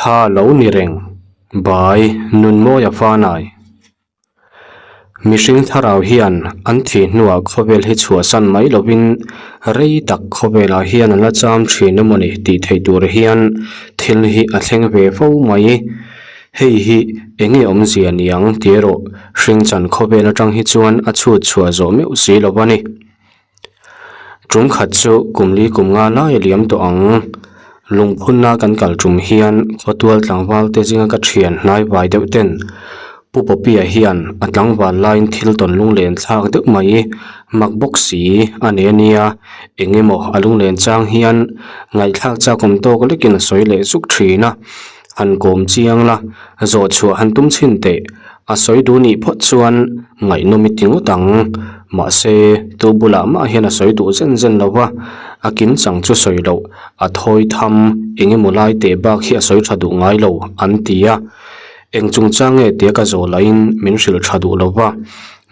Mitthla lo ni reng. By Nunmawia Fanai. Mihring thlarau hian an thih hnuah khawvel hi chhuahsan mai lovin rei tak khawvelah hian an la cham thin emawni tih theih tur hian thil hi a thleng ve fo mai. Hei hi enge awmzia niang tih erawh hringchan khawvel atang hi chuan a chhut chhuah zawh meuh si lo a ni. Tum khat chu kum li kum nga lai a liam tawh ang. Lungphunna kan kal tum hian khawtual tlangval te zinga ka thian hnai vai deuh ten Pu Poppy-a hian a tlangval laiin thil tawn lunglen thlak deuh mai mak bawk si a nei a nia, eng emaw a lunglen chang hian ngaihthlak chakawm tawk lekin a sawi leh zuk thin a, han kawm chiang la, zawh chhuah han tum chhin teh. A sawi duh nih phawt chuan ngaihnawm i ti ngawt ang. Mahse, tu bulah mah hian a sawi duh zen zen lo va, a kim chang chu sawi loh, a thawi tham eng emaw lai teh bak hi a sawi tha duh ngai lo, an ti a. Eng chungchang nge tia ka zawh lahin min hrilh tha duh lo va,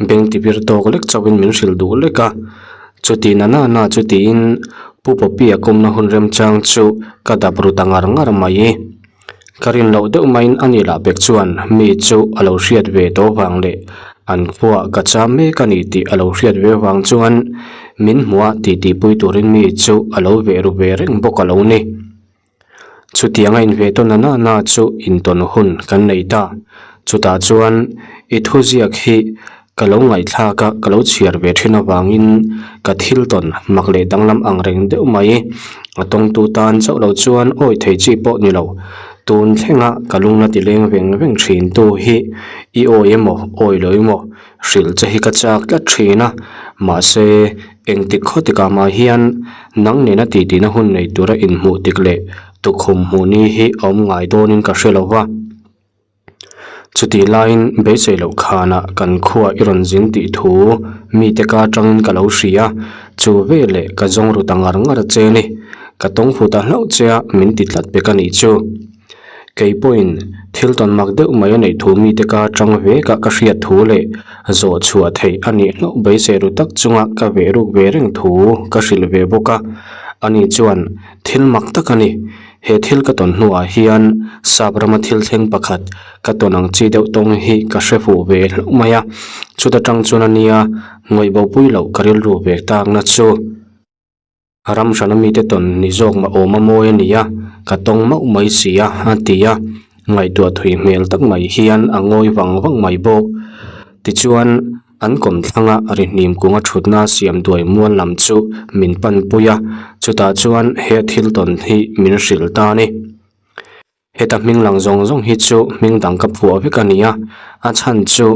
beng tibir tawk lek chauhin min hrilh duh lek a. Chuti na na na chu tiin Pu Poppy-a kawmna hun remchang chu ka dap ru ta ngar ngar mai. Ka rin loh deuh maiin a ni lah pek chuan mi chu a lo hriat ve tawh vang leh an khuaah ka cham mek a ni tih a lo hriat ve vang chuan min hmuh a titi pui turin mi chu a lo veh ru ve reng bawk a lo ni. Chutiang a inve tawn na na na chu intawn hun kan nei ta. Chutah chuan i thuziak hi Ka lo ngaihthlak a, ka lo chhiar ve thin avangin ka thil tawn mak leh danglam ang reng deuh mai. A tawngtu tan chauh lo chuan awi thei chi pawh ni lo. Tun thlenga ka lung la ti leng veng veng thin tu hi i awi emaw awi lo emaw hrilh che hi ka chak tlat thin a. Mahse, engtik khaw tikah mah hian nang nena titihna hun nei tura inhmuh tik leh tukhum hmuh ni hi a awm ngai dawnin ka hre lo va. Chutih laiin beisei loh khanah kan khua i rawn zin tih thu mite ka atangin ka lo hria, chu veleh ka zawng ru ta ngar ngar che ni, ka tawng fu ta hlauh che a min ti tlat pek a nih chu. Kei pawhin thil tawn mak deuh mai a neih thu mite ka atang vekah ka hriat thu leh zawh chhuah theih a nih hlauh beisei ru tak chunga ka veh ruk ve reng thu ka hrilh ve bawk a, ani chuan thil mak tak a ni. He thil ka tawn hnuah hian sap rama thil thleng pakhat ka tawn ang chi deuh tawng hi ka hre fuh ve hlauh mai a, chuta tang chuan a nia ngawih bo pui loh ka rilru ve takna chu ram hrana mite tawn ni zawk mah awm a mawi a ni a, ka tawng mauh mai si a, a ti a, ngaihtuah thui hmel tak mai hian a ngawi vang vang mai bawk. Tichuan. An kawmthlanga rihnim kunga thutna siam duai mual lam chu min panpui a, chutah chuan he thil tawn hi min hrilh ta a ni. Heta hming lang zawng zawng hi chu hming dang ka phuah vek a ni a, a chhan chu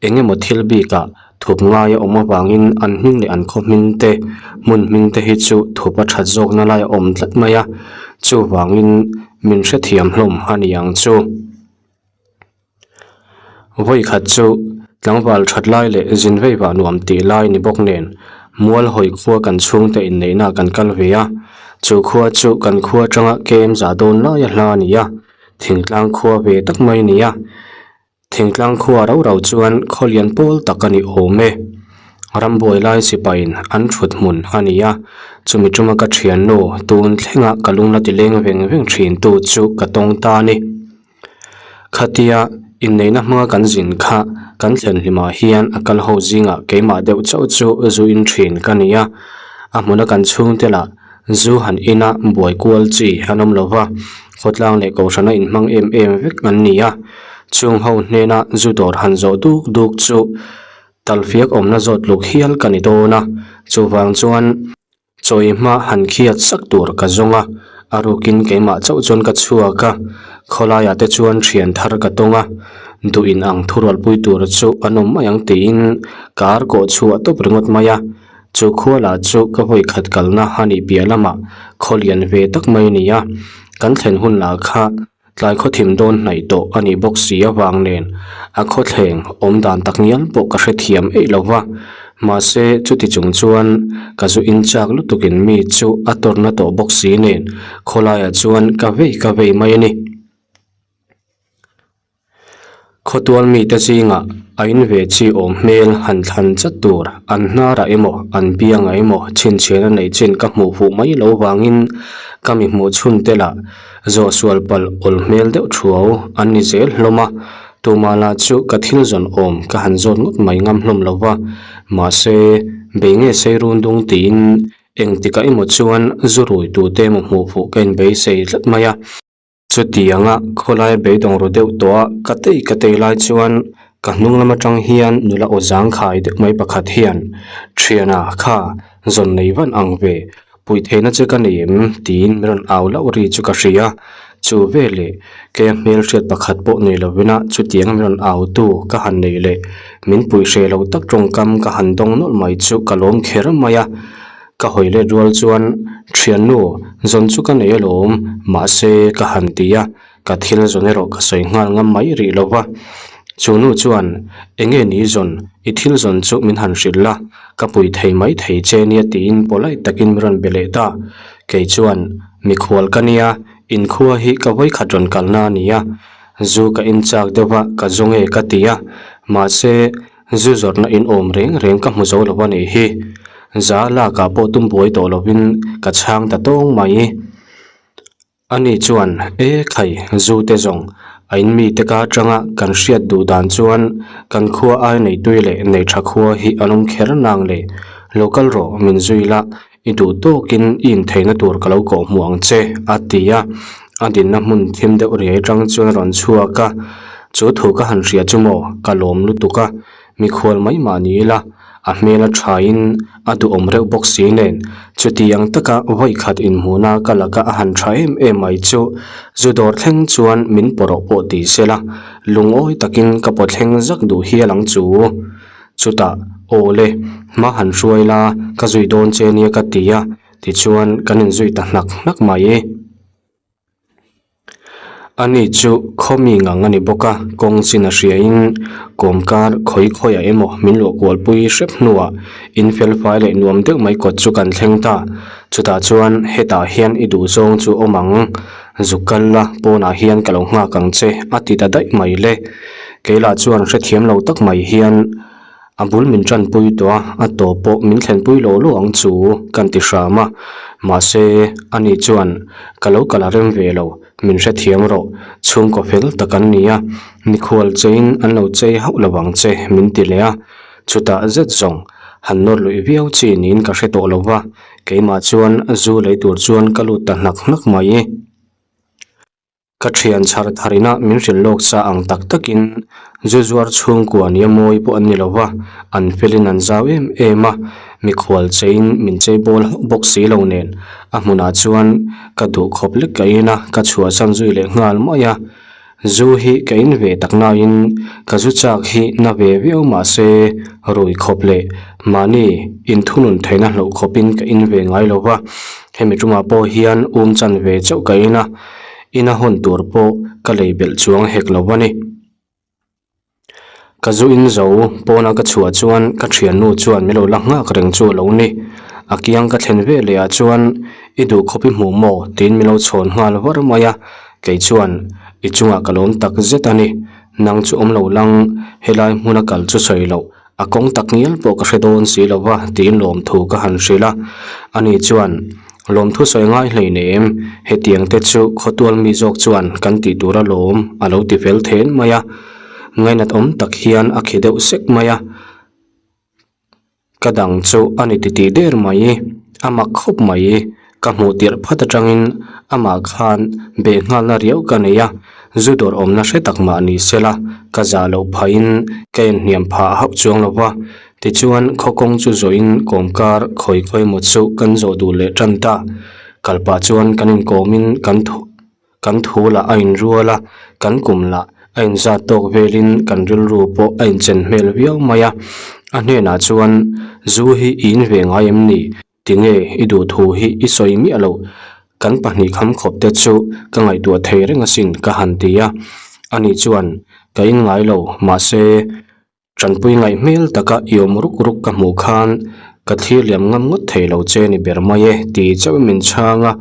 eng emaw thil bikah thup ngai a awm avangin an hming leh an khaw hming te, hmun hming te hi chu thup a that zawkna lai a awm tlat mai a, chuvangin min hrethiam hlawm a ni ang chu. Vawi khat chu tlangval that lai leh zin vei vah nuam tih lai ni bawk nen mual hawi khua kan chhungte inneihna kan kal ve a, chu khua chu kan khua atanga kem za dawn laia hla a ni a, thingtlang khua ve tak mai a ni a, thingtlang khua rau rau chuan khaw lian pawl tak a ni awm e. Rambuai lai sipaiin an thut hmun a ni a, chumi tuma ka thiannu tun thlenga ka lung la ti leng veng veng thin tu chu ka tawng ta a ni. Khatia inneihna hmanga kan zin kha kan thlen hlimah hian a kal ho zingah keimah deuh chauh chu zu in thin ka ni a, a hmuna kan chhungte lah zu han ina buai kual chi an awm lo va, khawtlang leh kohhrana inhmang em em vek an ni a, chung ho hnena zu dawr han zawh duk duk chu talfiak awmna zawt luk hial ka ni dawn a, chuvang chuan. Chawi hma han khiat sak tur ka zawng a, a rukin keimah chauh chuan ka chhuak a, khawlaiah te chuan thian thar ka tawng a, duh in ang thurualpui tur chu an awm mai ang tiin kar kawh chhuah tawp ringawt mai a, chu khua lah chu ka vawi khat kalna a nih piah lamah khaw lian ve tak mai a ni a, kan thlen hun lah kha Tlai khawthim dawn hnaih tawh a nih bawk si avang nen a khawthleng awm dan tak ngial pawh ka hrethiam eih lo va, mahse chuti chung chuan ka zu in chak lutukin mi chu a tawrhna tawh bawk si nen khawlaiah chuan ka vei ka vei mai a ni. Khawtual mite zingah a in ve chi awm hmel han thlan chat tur an hnarah emaw an biangah emaw chhinchhiahna neih chin ka hmuh fuh mai lo vangin ka mi hmuh chhun te lah. Zawh sual palh awl hmel deuh thuau an ni zel hlawm a, tumah lah chu ka thil zawn awm ka han zawt ngawt mai ngam hlawm lo va, mahse bei nge sei run dung tiin engtikah emaw chuan zu rui tute emaw hmuh fuh ka inbeisei tlat mai a. Chutianga khawlai beidawng ru deuh tawh a ka tei ka tei lai chuan ka hnung lam atang hian nula aw zangkhai deuh mai pakhat hian, Thiana kha zawn nei van ang ve, puih theihna che ka nei em? tiin min rawn au lauh ri chu ka hria. Chu veleh keia hmelhriat pakhat pawh nei lovina chutianga min rawn au tu ka han nei leh min puih hreh lo tak tawngkam ka han dawng nawlh mai chu ka lawm kher mai a. Ka hawi let rual chuan, Thiannu, zawn chu ka nei alawm, mahse ka han ti a, ka thil zawn erawh ka sawi nghal ngam mai rih lo va. Chu nu chuan, Enge ni zawn, i thil zawn chu min han hrilh la, ka pui thei mai thei che nia tiin polite takin min rawn be leh ta. Kei chuan, Mikhual ka nia, inkhua hi ka vawikhat rawn kalna a nia, zu ka inchak deuh va ka zawng e ka ti a, mahse, Zu zawrhna in awm reng reng ka hmu zo lo a nih hi. Za lakah pawh tum buai tawh lovin ka chhang ta tawng mai. Ani chuan, E khai, zu te zawng, a in mite ka atanga kan hriat duh dan chuan kan khua ai neitui leh nei tha khua hi an awm kher nang le. Lo kal rawh, min zui la, i duh tawkin i intheihna tur ka lo kawh hmuh ang che, a ti a. A dinna hmun thim deuh riai atang chuan a rawn chhuak a, Chu thu ka han hria chu maw, ka lawm lutuk a, mikhual mai mah ni ila, a hmel a thain a duhawm reuh bawk si nen, chutiang taka vawikhat inhmuhna ka laka a han tha em em mai chu zu dawr thleng chuan min pawrawh pawh ti sela, lungawi takin ka paw thleng zak duh hial ang chu. Chutah, Aw le, hma han hruai la, ka zui dawn che nia ka ti a, tichuan kan inzui ta hnak hnak mai. Ani chu khaw mi ngang a ni bawk a, kawng chin a hriain kawmkar khawi khawiah emaw min luah kualpui hrep hnuah in felfai leh nuam deuh mai kawt chu kan thleng ta. Chutah chuan hetah hian i duh zawng chu awm ang, zuk kal la pawnah hian ka lo nghak ang che a ti ta daih mai le. Keilah chuan hrethiam lo tak mai hian a bul min tanpui tawh a, a tawp pawh min thlenpui lo lo ang chu kan ti hram a. Mahse, ani chuan ka lo kal a rem ve lo, min hrethiam rawh, chhungkaw fel tak an ni a, mikhual cheiin an lo chei hauh lo ang che min ti leh a. Chutah zet zawng han nawr luih viau chi niin ka hre tawh lo va, keimah chuan zu lei tur chuan ka lut ta hnak hnak mai. Ka thian chhar tharina min hrilh lawk sa ang tak takin zu zuar chhungkua nia mawi pawh an ni lo va, an felin an zau em em a, mikhual cheiin min chei bawl hauh bawk si lo nen a hmunah chuan ka duh khawp lek ka in a, ka chhuahsan zui leh nghal mai a. Zu hi ka in ve tak nain ka zu chak hi na ve viau mahse rui khawp leh mahni inthunun theihna hlauh khawpin ka in ve ngai lo va, hemi tumah pawh hian um chan ve chauh ka in a. Ina hawn tur pawh ka lei belh chuang hek lo a ni. Ka zu in zo pawna ka chhuah chuan ka thiannu chuan min lo la nghak reng chu a lo ni. A kiang ka thlen ve leh ah chuan i duh khawp i hmuh maw tiin min lo chhawn nghal var mai a, kei chuan i chungah ka lawm tak zet a ni. Nang chu awm lo lang, helai hmuna kal chu sawi loh A kawng tak ngial pawh ka hre dawn si lo va tiin lawmthu ka han hrilh a. Ani chuan, Lawmthu sawi ngai hlei nem, hetiang te chu khawtual mi zawk chuan kan tih tur a lawm a lo ti fel then mai a. Ngainat awm tak hian a khi deuh sek mai a. Ka dang chu a ni titih der mai, a mak khawp mai. Ka hmuh tirh phat atangin amah khan beh nghalna riau ka nei a, zu dawr awmna hre tak mah ni sela ka zah loh phahin ka inhniam phah hauh chuang lo va. Tichuan khaw kawng chu zawhin kawmkar khawi khawi maw chu kan zawh duh leh tan ta. Kal pah chuan kan inkawmin kan thu kan thu lah a inrual a, kan kum lah a inzat tawk velin kan rilru pawh a inchen hmel viau mai a. A hnenah chuan zu hi i in ve ngai em ni? Tinge i duh thu hi i sawi miah loh, kan pahnih kham khawp te chu ka ngaihtuah thei reng asin ka han ti a. Ani chuan, Ka in ngai lo, mahse tanpui ngaih hmel taka i awm ruk ruk ka hmuh khan ka thlir liam ngam ngawt thei lo che ni ber mai e ti chauhin min chhang a.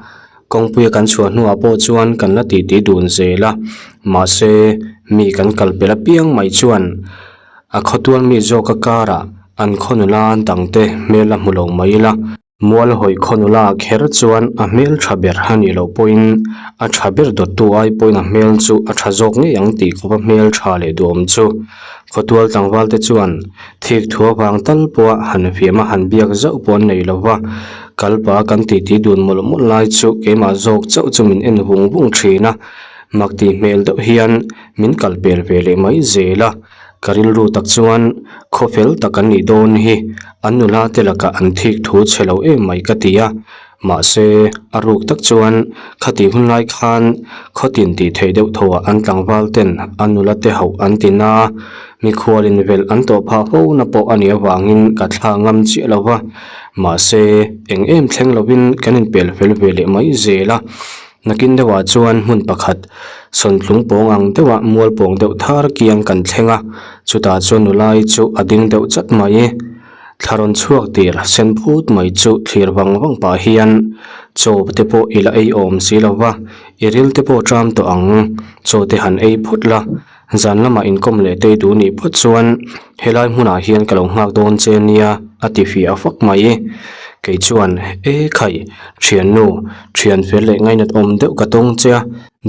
Kawngpuia kan chhuah hnuah pawh chuan kan la titi dun zel a, mahse mi kan kal pel apiang mai chuan a khawtual mi zawka karah an khaw nula dangte hmel a hmu lo mai ila. Mual hawi khaw nula kher chuan a hmel tha ber a nih loh pawhin a tha ber dawttu ai pawhin a hmel chu a tha zawk ngei ang tih khawpa hmel tha leh duhawm chu khawtual tlangval te chuan thik thu avang tal pawha han fiam a han biak zauh pawh an nei lo va, kalpa kan titi dun mawlh mawlh lai chu keimah zawk chauh chu min en vung vung thin a, mak tih hmel deuh hian min kal pel ve leh mai zel a. Ka rilru tak chuan khaw fel tak an nih dawn hi an nula te lakah an thik thu chhe lo em mai ka ti a, mahse a ruk tak chuan khatih hun lai khan khaw tin tih theih deuh tho ah an tlangval ten an nula te hauh an ti na, mikhual in velh an tawh phah fo na pawh a nih avangin ka thla ngam chiah lo va, mahse eng em thleng lovin kan inpel fel ve leh mai zel a. Nakin deuhah chuan hmun pakhat sawntlung pawng ang deuhah mual pawng deuh thar kiang kan thleng a, chutah chuan nulai chu a ding deuh chat mai. Thla rawn chhuak tir sen phut mai chu thlir vang vang pah hian chaw te pawh i la ei awm si lo va, i ril te pawh ṭam tawh ang, chaw te han ei phawt la, zan lamah inkawm leh tei duh nih phawt chuan helai hmunah hian ka lo nghak dawn che nia a ti fiah fak mai. Kei chuan, E khai, thiannu, thian fel leh ngainat awm deuh ka tawng che a,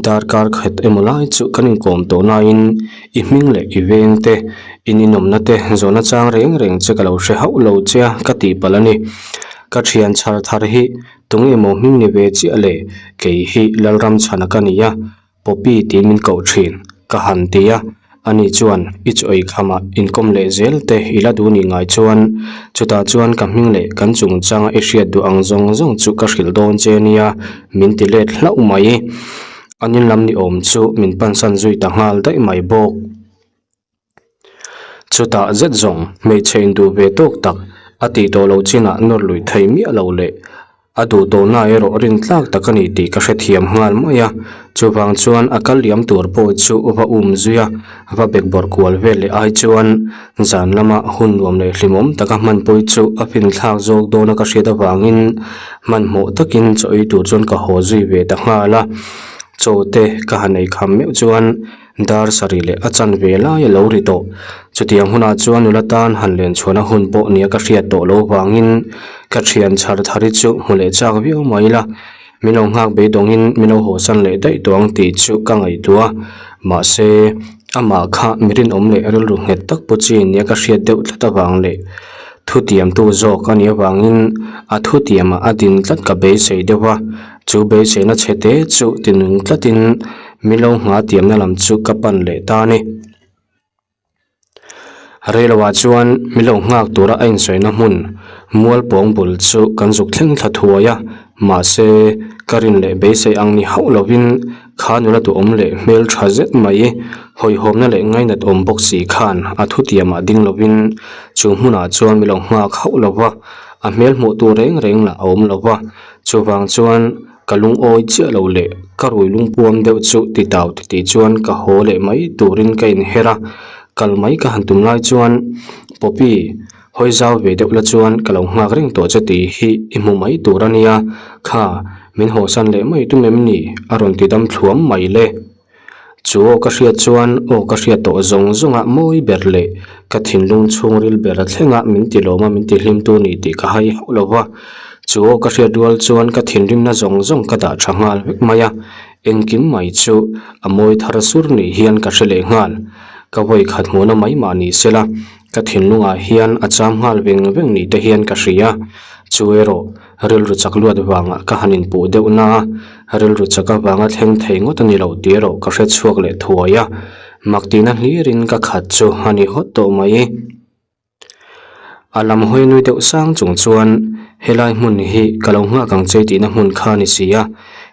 darkar khat emaw lai chu kan inkawm tawh naiin i hming leh i veng te, in inawmna te zawhna chang reng reng che ka lo hre hauh lo che a ka tih palh a ni. Ka thian chhar thar hi tunge maw hming ni ve chiah le, kei hi Lalramchhana ka ni a, Poppy tiin min koh thin, ka han ti a, ani chuan i chaw ei khamah inkawm leh zel te i la duh nih ngai chuan chutah chuan ka hming leh kan chungchanga i hriat duh ang zawng zawng chu ka hrilh dawn che nia min ti let hlauh mai. An in lam ni awm chu min pansan zui ta nghal daih mai bawk. Chutah zet zawng hmeichhe induh ve tawk tak a tih tawh loh chinah nawr luih thei miah lo leh a duh tawhna erawh rintlak tak a ni tih ka hrethiam nghal mai a, chuvang chuan a kal liam tur pawh chu va um zui a, va bekbawrh kual vel leh ai chuan zan lama hun nuam leh hlimawm taka hmanpui chu a finthlak zawk dawna ka hriat avangin hmanhmawh takin chaw ei tur chuan ka haw zui ve ta nghal a, chaw te ka han ei kham meuh chuan. Dar sarih leh a chan ve lai a lo ri tawh. Chutiang hunah chuan nula tan han len chhuahna hun pawh nia ka hriat tawh lo vangin ka thian chhar thari chu hmu leh chak viau mai la. Min lo nghak beidawngin min lo hawsan leh daih tawh ang tih chu ka ngaihtuah a. Mahse, amah kha mi rinawm leh rilru nghet tak pu chi nia ka hriat deuh tlat avang leh thutiamtu zawk a nih avangin a thutiamah a din tlat ka beisei deuh a. Chu beiseina chhe te chu tinung tlatin Min lo nghah tiamna lam chu ka pan leh ta a ni. Reiloah chuan min lo nghak tura a insawina hmun Mualpawng bul chu kan zuk thleng thla thuai a, mahse ka rin leh beisei ang ni hauh lovin kha nula duhawm leh hmel tha zet mai hawihhawmna leh ngainat awm bawk si khan a thutiamah ding lovin chu hmunah chuan min lo nghak hauh lova, a hmel hmuh tur reng reng lah a awm lova, chuvang chuan Ka lungawi chiah lo leh ka rui lungpuam deuh chu ti tau ti tih chuan ka haw leh mai turin ka inher a, kal mai ka han tum lai chuan Poppy hawi zau ve deuh la chuan ka lo nghak reng tawh che tih hi i hmu mai tur a nia, kha min hawsan leh mai tum em ni? a rawn ti dam thluam mai le. Chu aw ka hriat chuan aw ka hriat tawh zawng zawngah mawi ber leh ka thinlung chhungril ber a thlengah min ti lawm a min ti hlim tu ni tih ka hai hauh lo va. Chu aw ka hriat rual chuan ka thinrimna zawng zawng ka dah tha nghal vek mai a, engkim mai chu a mawi thar sur ni hian ka hre leh nghal. Ka vawi khat hmuhna mai mah ni sela ka thinlungah hian a cham nghal veng veng ni te hian ka hria. Chu erawh Rilru chak luat vangah ka han inpuh deuh na a, rilru chak avanga thleng thei ngawt a ni lo tih erawh ka hre chhuak leh thuai a, mak tihna hlirin ka khat chu a ni hawt tawh mai. A lam hawi nui deuh sang chung chuan helai hmun hi ka lo nghak ang che tihna hmun kha a ni si a,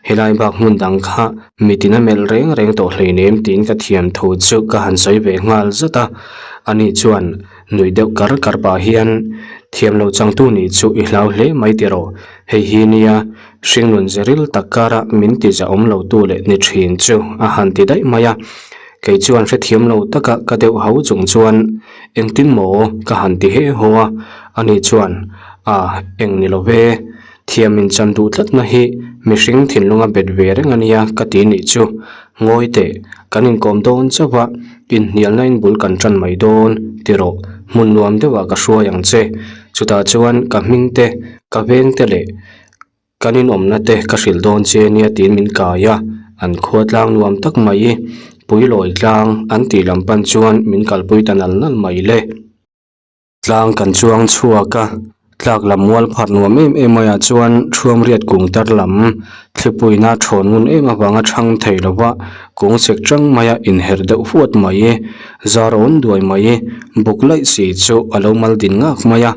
helai bak hmun dang kha mitin a melh reng reng tawh hleinem tiin ka thiam thu chu ka han sawi ve nghal zat a, ani chuan Nuih deuh kar kar pah hian thiam lo changtu nih chu i hlau hle mai tiraw, hei hi nia hringnun zeril tak kara min ti zahawm lo tu leh ni thin chu a han ti daih mai a. Kei chuan hrethiam lo taka ka deuh hau chung chuan engtin maw ka han ti he haw a, ani chuan a eng ni lo ve, thiam in chan duh tlatna hi mihring thinlunga bet ve reng a nia ka ti nih chu. Ngawi teh, kan inkawm dawn chauh a, inhnialna in bul kan tan mai dawn, ti rawh, hmun nuam deuhah ka hruai ang che. Chutah chuan ka hming te. Ka vengte leh kan inawmna te ka hrilh dawn che nia tiin min kai a, an khua tlang nuam tak mai Puilawi tlang an tih lam pan chuan min kalpui ta nal nal mai le. Tlang kan chuang chhuak a, tlak lam mual pharh nuam em em maiah chuan Thuamriat kung tar lam thlipuina thawn ngun em avanga thang thei lova kung chek chang maia inherh deuh huat mai, zar awn duai mai, buk laih si chu a lo mal din ngak mai a.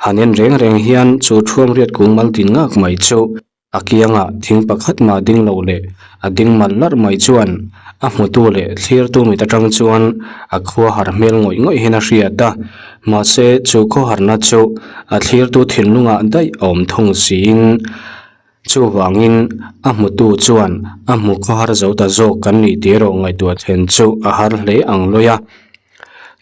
Han en reng reng hian chu Thuamriat kung mal din ngak mai chu A kiangah thing pakhat mah ding lo leh a ding mal larh mai chuan a hmutu leh thlirtu mit atang chuan a khua har hmel ngawih ngawih hian a hriat a, mahse chu khawharna chu a thlirtu thinlungah daih a awm thung siin chuvangin a hmutu chuan a hmu khawhar zo ta zawk kan nih tih erawh ngaihtuah thlen chu a har hle ang lawi a.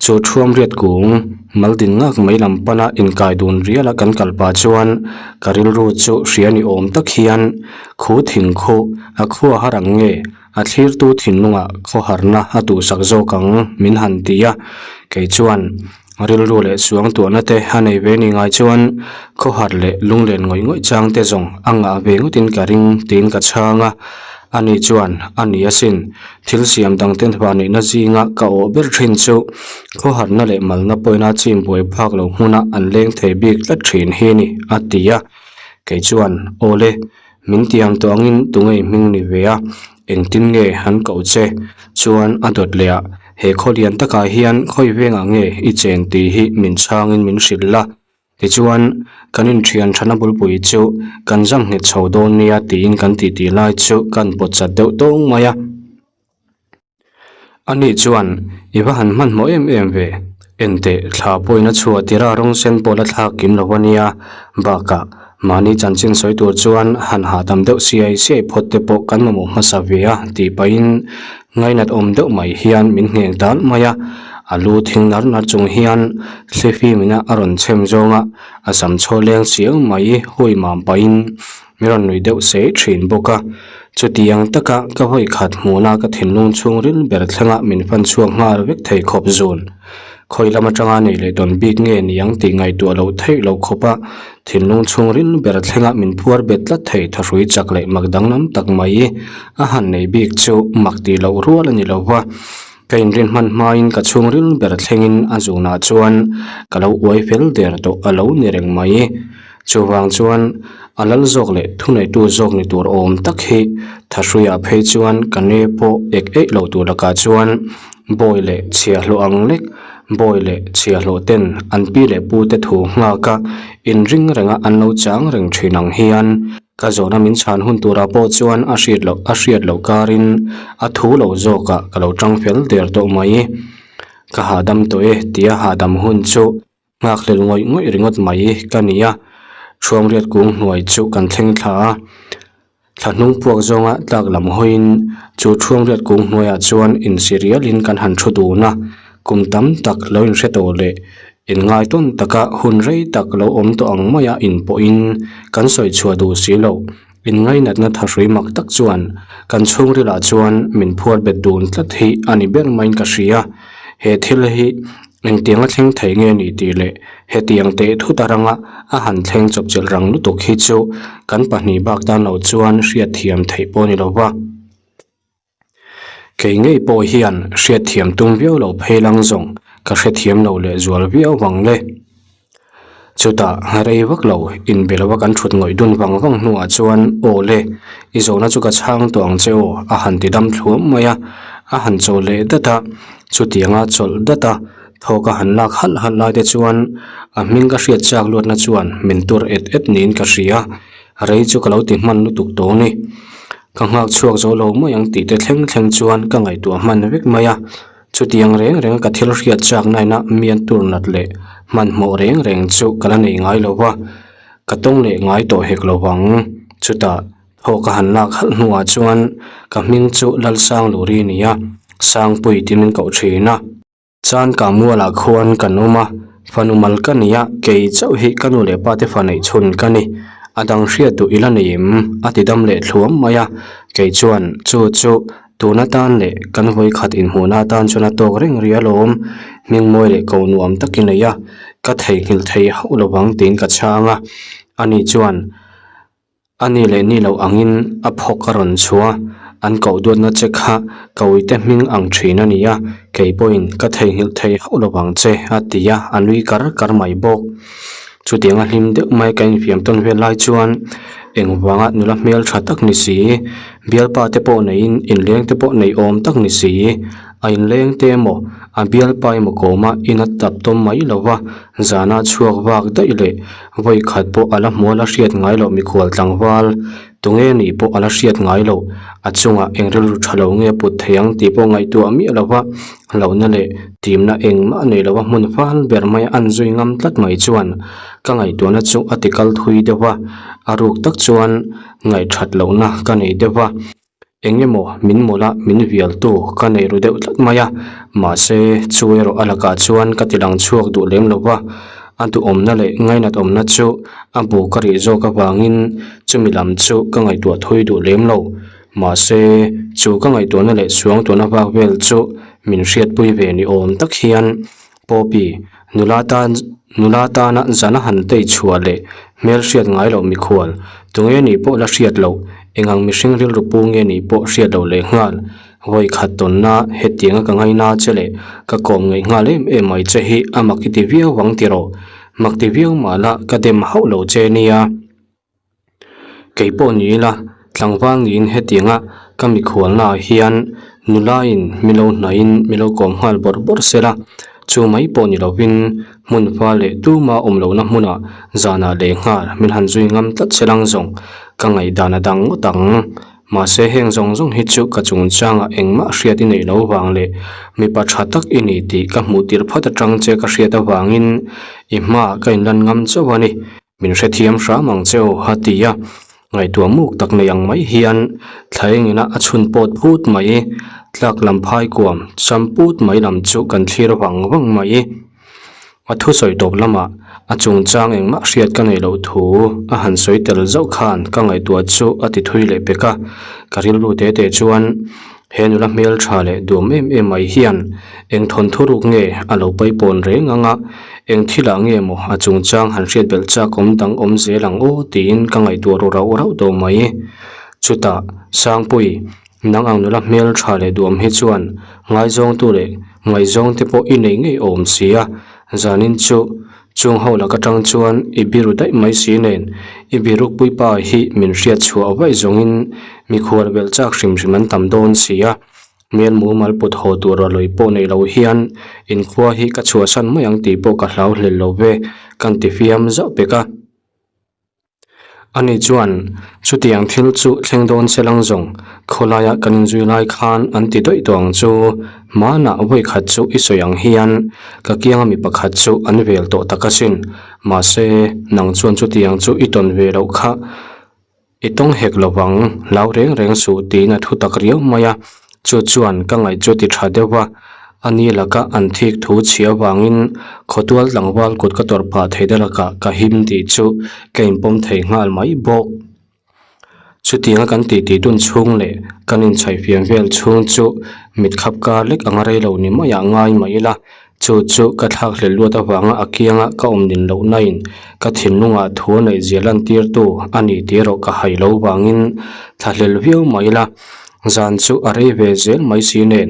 Chu Thuamriat kung maldin ngak mai lam pana inkai dun riala kan kal pah chuan ka rilru chu hria ni awm tak hian khu thing khu a khua har ang nge a thlirtu thinlungah khawharna a duhsak zawk ang min han ti a, kei chuan rilru leh suang tuahna te a nei ve ni ngai chuan khawhar leh lunglen ngawih ngawih chang te zawng a ngah ve ngawtin ka ring tiin ka chhang a, ani chuan a ni asin. Thil siam dangte hmanihna zinga ka awh ber thin chu khawharna leh malna pawina chin buai phak lo hmuna an leng thei bik tlat thin hi a ni, a ti a. Kei chuan, Aw le, min tiang tawh angin tunge hming ni ve a, engtin nge han koh che? Chuan a dawt leh a, he khaw lian takah hian khawi vengah nge i chen tih hi min chhangin min hrilh la, Tichuan, kan inthian thana bulpui chu kan zam nghet chho dawn nia tiin kan titi lai chu kan pawt chat deuh tawng mai a. Ani chuan, I va han hmanhmawh em em ve, enteh thla pawhin a chhuah tirh a rawng sen pawh la thlak kim lo a nia, bakah mahni chanchin sawi tur chuan han hahdam deuh siai siai phawt te pawh kan mamawh hmasa ve a tih pahin Ngainat awm deuh mai hian min ngheng tal mai a, a lu thing nar nar chung hian thlifim ina a rawn chhem zawng a, a sam chhaw leng chiang mai hui mam pahin min rawn nui deuh sei thin bawk a. Chutiang taka ka vawi khat hmuhna ka thinlung chhungril ber thlengah min fan chhuak nghal vek thei khawp zun. Khawi lam atanga nei leh tawn bik nge niang tih ngaihtuah loh theih loh khawpa thinlung chhungril ber thlenga min phuar bet tlat thei thahrui chak leh mak danglam tak mai a han nei bik chu mak tih loh rual a ni lo va. Ka inrin hman hmain ka chhungril ber thlengin a zunah chuan ka lo uai fel der tawh a lo ni reng mai. Chuvang chuan a lal zawk leh thuneitu zawk ni tur awm tak hi Thahruiah phei chuan ka ne pawh ek eih lo tur lakah chuan bawi leh chhiahhlawh ang lek bawi leh chhiahhlawh ten an pi leh pu te thu nghak a inring renga an lo chang reng thin ang hian ka zawhna min chhan hun turah pawh chuan a hriat loh a hriat loh karin a thu lo zawkah ka lo tang fel der tawh mai. Ka hahdam tawh e tia hahdam hun chu Nghakhlel ngawih ngawih ringawt mai ka ni a, Thuamriat kung hnuai chu kan thleng thla a, thla hnung puak zawnga tlak lam hawiin chu Thuamriat kung hnuaiah chuan insi rialin kan han thu dun a, kum tam tak lo inhre tawh leh inngaitawn taka hun rei tak lo awm tawh ang maia inpawhin kan sawi chhuah duh si loh. Inngainatna thahrui mak tak chuan kan chhungrilah chuan min phuar bet dun tlat hi a ni ber maiin ka hria. He thil hi engtianga thleng thei nge ni tih leh hetiang teh thut a ranga a han thleng chawpchilh rang lutuk hi chu kan pahnih bak tan lo chuan hriatthiam theih pawh a ni lo va. Kei ngei pawh hian hriatthiam tum viau lo phei lang zawng ka hrethiam lo leh zual viau vang le. Chutah rei vak lo inbe lova kan thut ngawih dun vang vang hnuah chuan aw le, i zawhna chu ka chhang tawh ang che aw a han ti dam thluam mai a, a han chawl leh dat a, chutianga chawlh dat a thawk a han lak halh halh lai te chuan a hming ka hriat chak luatna chuan min tur et et niin ka hria, rei chu ka lo ti hman lutuk tawh a ni. Ka nghak chhuak zo lo mai ang tih te thleng thleng chuan ka ngaihtuah hman vek mai a, chutiang reng reng ka thil hriat chak naina mian tur nat leh hmanhmawh reng reng chu ka la nei ngai lo va, ka tawng leh ngai tawh hek lo vang. Chutah thaw ka han lak halh hnuah chuan ka hming chu Lalsangluri a ni a, Sangpui tiin min koh thin a. Chan ka mualah khuan kan awm a, fanu mal ka ni a, kei chauh hi ka nu leh pa te fa neih chhun ka ni. A dang hriat duh ila nei em? A ti dam leh thluam mai a, kei chuan chu chu tun atan leh kan vawikhat inhmuhna atan chuan a tawk reng ri alawm, hming mawi leh ko nuam tak i nei a, ka theihnghilh thei hauh lovang tiin ka chhang a. Ani chuan a ni leh ni loh angin a phawk a rawn chhuah a, an koh duatna che kha ka uite hming ang thin a ni a, kei pawhin ka theihnghilh thei hauh lo vang che a ti a, a nui kar kar mai bawk. Chutianga hlim deuh mai ka infiam tawn vel lai chuan engvanga nula hmel tha tak ni si, bialpa te pawh neiin inleng te pawh nei awm tak ni si, a inleng te emaw a bialpa emaw kawma ina tap tawm mai lo va, zana chhuak vak daih leh vawi khat pawh a la hmuh a la hriat ngai loh mikhual tlangval tunge nih pawh a la hriat ngai loh, a chungah eng rilru tha lo nge put thei ang tih pawh ngaihtuah miah lo va, hlauhna leh timna engmah nei lo va hmun fal ber mai a an zui ngam tlat mai chuan ka ngaihtuahna chu a ti kal thui deuh va, a ruk tak chuan ngaihthat lohna ka nei deuh va. Eng emaw min mawlh a, min vialtu ka nei ru deuh tlat mai a, mahse chu erawh a lakah chuan ka ti lang chhuak duh lem lo va, a duhawmna leh ngainat awmna chu a bu ka rih zawk avangin chumi lam chu ka ngaihtuah thui duh lem lo. Mahse chu ka ngaihtuahna leh suangtuahna vak vel chu min hriatpui ve ni awm tak hian Poppy, nula tan nula tana zana han tei chhuah leh hmel hriat ngai loh mikhual, tunge nih pawh la hriat loh, engang mihring rilru pu nge nih pawh hriat loh leh nghal, vawi khat tawnna hetianga ka ngaina che leh ka kawm ngaih nghal em em mai che hi a mak i ti viau vang tiraw? Mak ti viau mah la ka dem hauh lo che nia. Kei pawh ni ila, tlangval niin hetianga ka mikhualnaah hian nulain mi lo hnaihin mi lo kawm nghal bawrh bawrh sela, chu mai pawh ni lovin hmun fa leh tuma awm lohna hmunah zanah leh nghal min han zui ngam tlat selang zawng ka ngaihdan a dang ngawt ang. Mahse heng zawng zawng hi chu ka chungchangah engmah hriat i neih loh vang leh mipa tha tak i ni tih ka hmuh tirh phawt atang che ka hriat avangin i hmaah ka inlan ngam chauh a ni. Min hrethiam hram ang che aw, a ti a. Ngaihtuah muk tak nei ang mai hian thla engin a chhun pawt phut mai. Tlak lam phai kuam cham put mai lam chu kan thlir vang vang mai. A thusawi tawp lamah a chungchang engmah hriat ka neih loh thu a han sawi tel zauh khan ka ngaihtuah chu a ti thui leh pek a. Ka rilru te te chuan he nula hmeltha leh duam em em mai hian eng thawnthu ruk nge a lo paipawn reng ang a, eng thilah nge maw a chungchang han hriat belh chak awm dang awm zel ang aw tiin ka ngaihtuah ru rauh rauh tawh mai. Chutah, Sangpui, nang ang nula hmeltha leh duam hi chuan ngaizawngtu leh ngaihzawngte pawh i nei ngei awm si a, zanin chu Chung ho lak atang chuan i biru daih mai si nen, i birukpui pa hi min hriat chhuah vaih zawngin mikhual belh chak hrim hrim an tam dawn si a. Hmel mumal put haw tur a lawi pawh nei lo hian inkhua hi ka chhuahsan mai ang tih pawh ka hlau hlel lo ve, kan ti fiam zauh pek a. Ani chuan, Chutiang thil chu thleng dawn se lang zawng, khawlaia kan inzui lai khan an ti dawih tawh ang chu, hmanah vawi khat chu i sawi ang hian ka kianga mi pakhat chu an vel tawh tak asin, mahse, nang chuan chutiang chu i tawn ve loh kha i tawng hek lo vang, hlau reng reng suh tiin a thu tak riau mai a, chu chuan ka ngaih chu ti tha deuh va. A ni laka an thik thu chhia vangin khawtual tlangval kut ka tawrh phah thei te lakah ka him tih chu ka inpawm thei nghal mai bawk. Chutianga kan titi dun chhung leh kan inchhaihfiam vel chhung chu mitkhap kar lek anga rei lo ni maiah ngai mai ila, chu chu ka thlakhlel luat avanga a kianga ka awm nin loh nain ka thinlungah thu a neih zia lantirtu a ni tih erawh ka hai lo vangin thlahlel viau mai ila. Zan chu a rei ve zel mai si nen,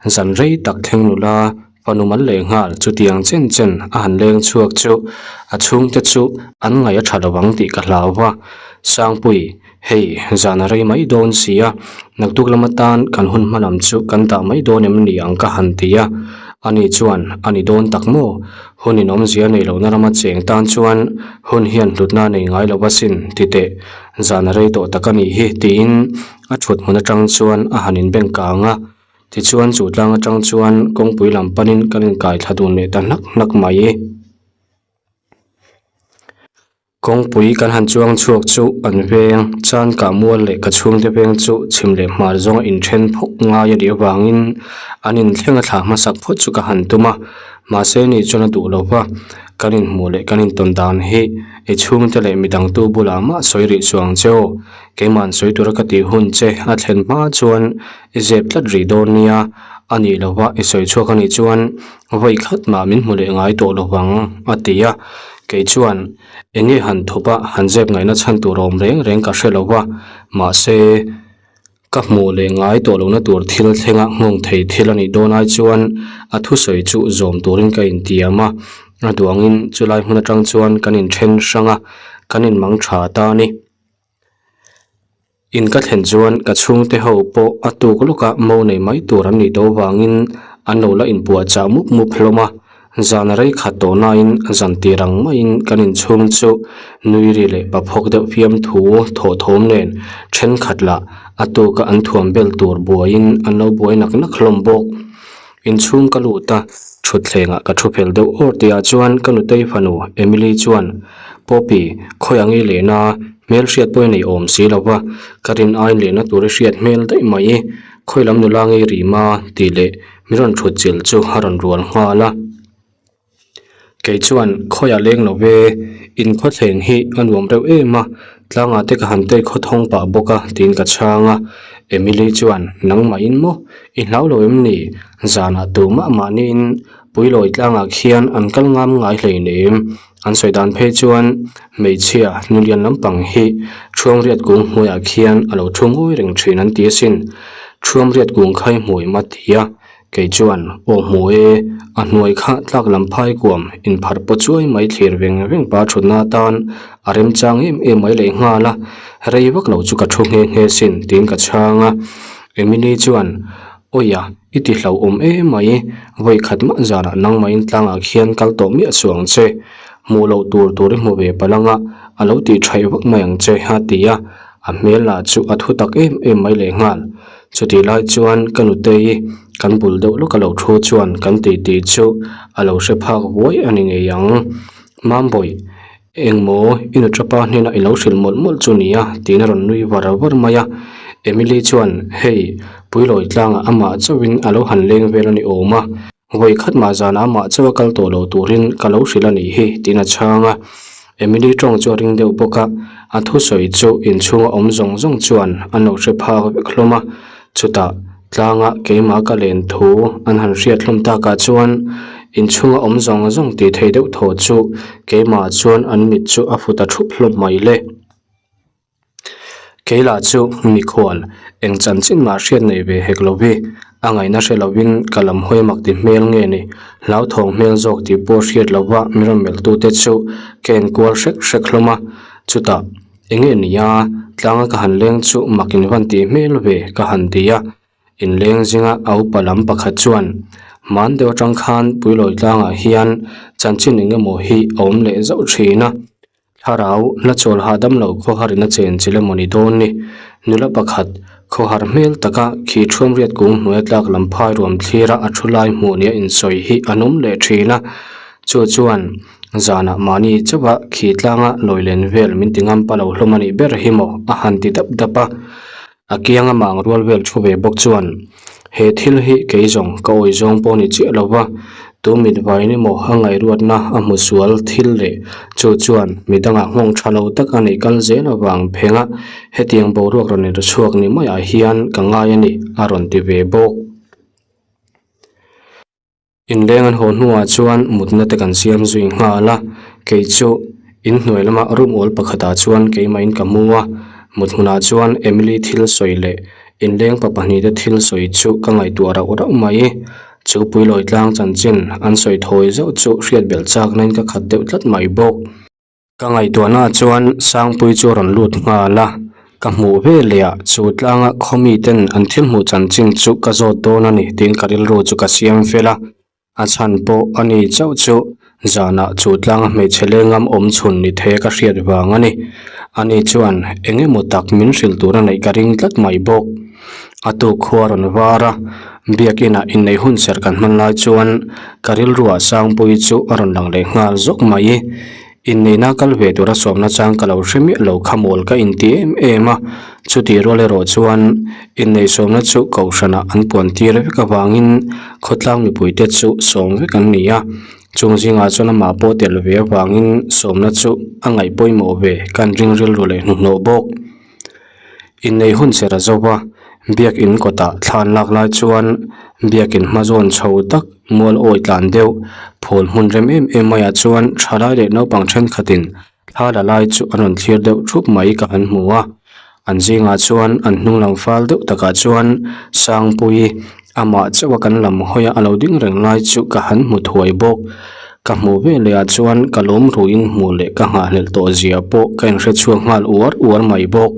zan rei tak thleng nula fanu mal leh nghal chutiang chen chen a han leng chhuak chu a chhungte chu an ngaih a tha lo ang tih ka hlau va. Sangpui, hei zan a rei mai dawn si a, naktuk lam atan kan hun hma lam chu kan dah mai dawn em ni ang ka han ti a. Ani chuan a ni dawn tak maw? Hun in awmzia nei lohna rama cheng tan chuan hun hian hlutna nei ngai lo asin ti teh. Zan a rei tawh tak a nih hi tiin a thut hmun atang chuan a han inbeng kang a, tichuan chu tlang atang chuan kawngpui lam panin kan inkai thla dun leh ta hnak hnak mai. Kawngpui kan han chuang chhuak chu an veng, chan kah mual leh ka chhungte veng chu chhim leh hmar zawnga inthen phawk ngai a nih avangin an inthleng a thlah hmasak phawt chu ka han tum a, mahse ni chuan a duh lo va. Kan inhmuh leh kan intawn dan hi i chhungte leh midangtu bulah mah sawi rih suh ang che aw. Keima'n sawi tura ka tih hun che a thlen hma chuan i zep tlat rih dawn nia, a nih lova i sawi chhuak a nih chuan vawi khat mah min hmu leh ngai tawh lo vang, a ti a. Kei chuan eng nge han thup a, han zep ngaihna chhan tur awm reng reng ka hre lo va, mahse ka hmuh leh ngai tawh lohna tur thil thlenga nghawng thei thil a nih dawn ai chuan a thusawi chu zawm turin ka intiam a, a duangin chulai hmun atang chuan kan inthen hrang a, kan inmang tha ta a ni. In ka thlen chuan ka chhungte ho pawh a tuk lawka mo nei mai tur an nih tawh vangin an lo la inpuahchah mup mup hlawm a, zan rei khat tawh nain zan tir ang maiin kan inchhung chu nui ri leh paphawk deuh fiam thu thawh thawm nen thenkhat lah a tuka an thuam bel tur buaiin an lo buai nak nak hlawm bawk. Inchhung ka lut a, thutthlengah ka thu fel deuh awr tihah chuan ka nutei fanu Emily chuan, Poppy, khawi ang i lehna a, hmel hriat pawh i nei awm si lo va, ka rin aiin lehna tur i hriat hmel daih mai i, khawi lam nula ngei rim a, tih leh min rawn thut chilh chu a rawn rual nghal a. Kei chuan khawiah leng lo ve, in khawthleng hi a nuam reuh em a, tlangah te ka han tei khawthawng pah bawk a tiin ka chhang a. Emily chuan, Nangmahin maw? I hlau lo em ni? Zanah tumah mahniin Puilawi tlangah khian an kal ngam ngai hleinem. An sawi dan phei chuan hmeichhia nulian lampang hi Thuamriat kung hnuaiah khian a lo thu ngawi reng thin an ti asin. Thuamriat kung khai hmui ma ti a. Kei chuan, Aw hmu e, a hnuai kha tlak lam phai kuam inpharh paw chuai mai thlir veng veng pa thutna atan a remchang em em mai leh nghal a, rei vak lo chu ka thu nghe nghe sin tiin ka chhang a. Emily chuan, Awia, i ti hlauhawm em mai, vawi khat mah zanah nangmahin tlangah khian kal tawh miah suh ang che, hmuh loh tur tur i hmu ve palh anga a lo tih thaih vak mai ang che a ti a, a hmel lah chu a thu tak em em mai leh nghal. Chutih lai chuan ka nutei kan bul deuh lawk a lo thu chuan kan tih tih chu a lo hre phak vuai a ni ngei ang. Mambawi, engmaw i nuṭapa hnenah i lo hrilh mawlh mawlh chu nia tiin a rawn nui var var mai a. Emily chuan, Hei, Puilawi tlangah amah chauhin a lo han leng vel a ni awm a, vawi khat mah zanah amah chauh a kal tawh lo turin ka lo hrilh a nih hi tiin a chhang a. Emily tawng chu a ring deuh bawk a, a thusawi chu inchhunga awm zawng zawng chuan an lo hre phak vek hlawm a, chutah tlanga keimah ka len thu an han hriat hlawm takah chuan inchhunga awm zawng zawng tih theih deuh thaw chu keimah chuan an mit chu a fu ta thup hlawm mai le. Kei lah chu mikhual eng chanchin mah hriat nei ve hek lo hi, a ngaihna hre lovin ka lam hawi mak ti hmel nge ni, hlauthawng hmel zawk tih pawh hriat lova mi rawn melhtute chu ka enkual hrek hrek hlawm a, chutah eng nge nia tlanga ka han leng chu mak in van tih hmel ve ka han ti a, inleng zinga a upa lam pakhat chuan hman deuh atang khan Puilawi tlangah hian chanchin eng emaw hi a awm leh zauh thin a. Thlarau la chawl hahdam loh khawharin a chen chil emaw ni dawn ni. Nula pakhat, khawhar hmel taka khi thuamriat kung hnuaia tlak lam phai ruam thlira a thu lai hmuh nia insawi hi an awm leh thin a. Chu chuan zanah mahni chauha khi tlanga lawi len vel min ti ngam pa lo hlawm a nih ber hi maw a han ti dap dap a. A kianga mang rual vel thu ve bawk chuan, He thil hi kei zawng ka awi zawng pawh ni chiah lo va, tu mit vain emaw a ngaihruatna a hmu sual thil leh chu chuan mi dangah nghawng tha lo tak a neih kal zel avang phenga hetiang boruak rawn inrechhuak ni maiah hian ka ngai a ni, a rawn ti ve bawk. Inleng an haw hnuah chuan mutna te kan siam zui nghal a, kei chu inhnuai lama room awl pakhatah chuan keimahin ka mu a, mut hmunah chuan Emily thil sawi leh inleng pa pahnih te thil sawi chu ka ngaihtuah rauh rauh mai. Chu Puilawi tlang chanchin an sawi thawi zauh chu hriat belh chakna in ka khat deuh tlat mai bawk. Ka ngaihtuahna chuan Sangpui chu a rawn lut nghal a, ka hmuh ve leh ah chu tlanga khawmi ten an thil hmuh chanchin chu ka zawt dawn a ni tiin ka rilru chu ka siam fel a, a chhan pawh a ni chauh chu zanah chu tlanga hmeichhe lengam awm chhun ni thei a ka hriat vang a ni. Ani chuan eng emaw tak min hrilh tur a neih ka ring tlat mai bawk. A tuk khua rawn var a, biakinah inneih hun serh kan hman lai chuan ka rilruah Sangpui chu a rawn lang leh nghal zawk mai. Inneihna kal ve tura sawmna chang ka lo hre miah lo kha mawl ka inti em em a, chutih rual erawh chuan inneih sawmna chu kohhranah an puan tir vek avangin khawtlang mipuite chu sawm vek an ni a, chung zingah chuan amah pawh tel ve avangin sawmna chu a ngaih pawimawh ve kan ring rilru leh hnuhnawh bawk. Inneih hun serh a zo va. Biakin kawtah thla an lak lai chuan biakin hma zawn chho tak mual awi tlan deuh phul hmun rem em em maiah chuan thalai leh naupang thenkhatin thla la lai chu an rawn thlir deuh thup mai ka han hmu a. An zingah chuan an hnung lam fal deuh takah chuan Sangpuii amah chauh a kan lam hawi a a lo ding reng lai chu ka han hmu thuai bawk. Ka hmuh ve leh ah chuan ka lawm ruin hmuh leh ka nghahhlelh tawh zia pawh ka inhre chhuak nghal uar uar mai bawk.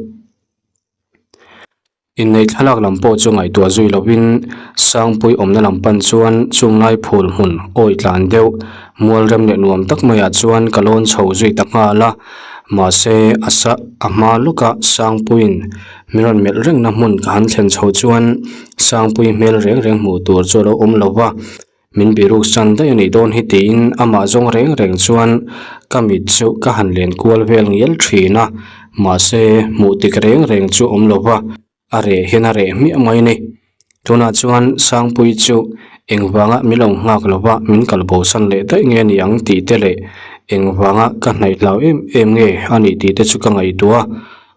Inneih thlalak lam pawh chu ngaihtuah zui lovin Sangpui awmna lam pan chuan chunglai phul hmun awi tlan deuh mual rem leh nuam tak maiah chuan ka lawn chho zui ta nghal a. Mahse a sa a hma lawka Sangpuiin min rawn melh rengna hmun ka han thlen chho chuan Sangpui hmel reng reng hmuh tur chu a lo awm lo va. Min biruk san daih a nih dawn hi tiin amah zawng reng reng chuan ka mit chu ka han len kual vel ngial thin a, mahse hmuh tik reng reng chu awm lo va, a reh hian a reh hmiah mai ni. Tunah chuan Sangpui chu engvanga min lo nghak lo va min kal bo san leh daih nge ni ang tih te leh engvanga ka hnaih hlau em em nge a nih tih te chu ka ngaihtuah a,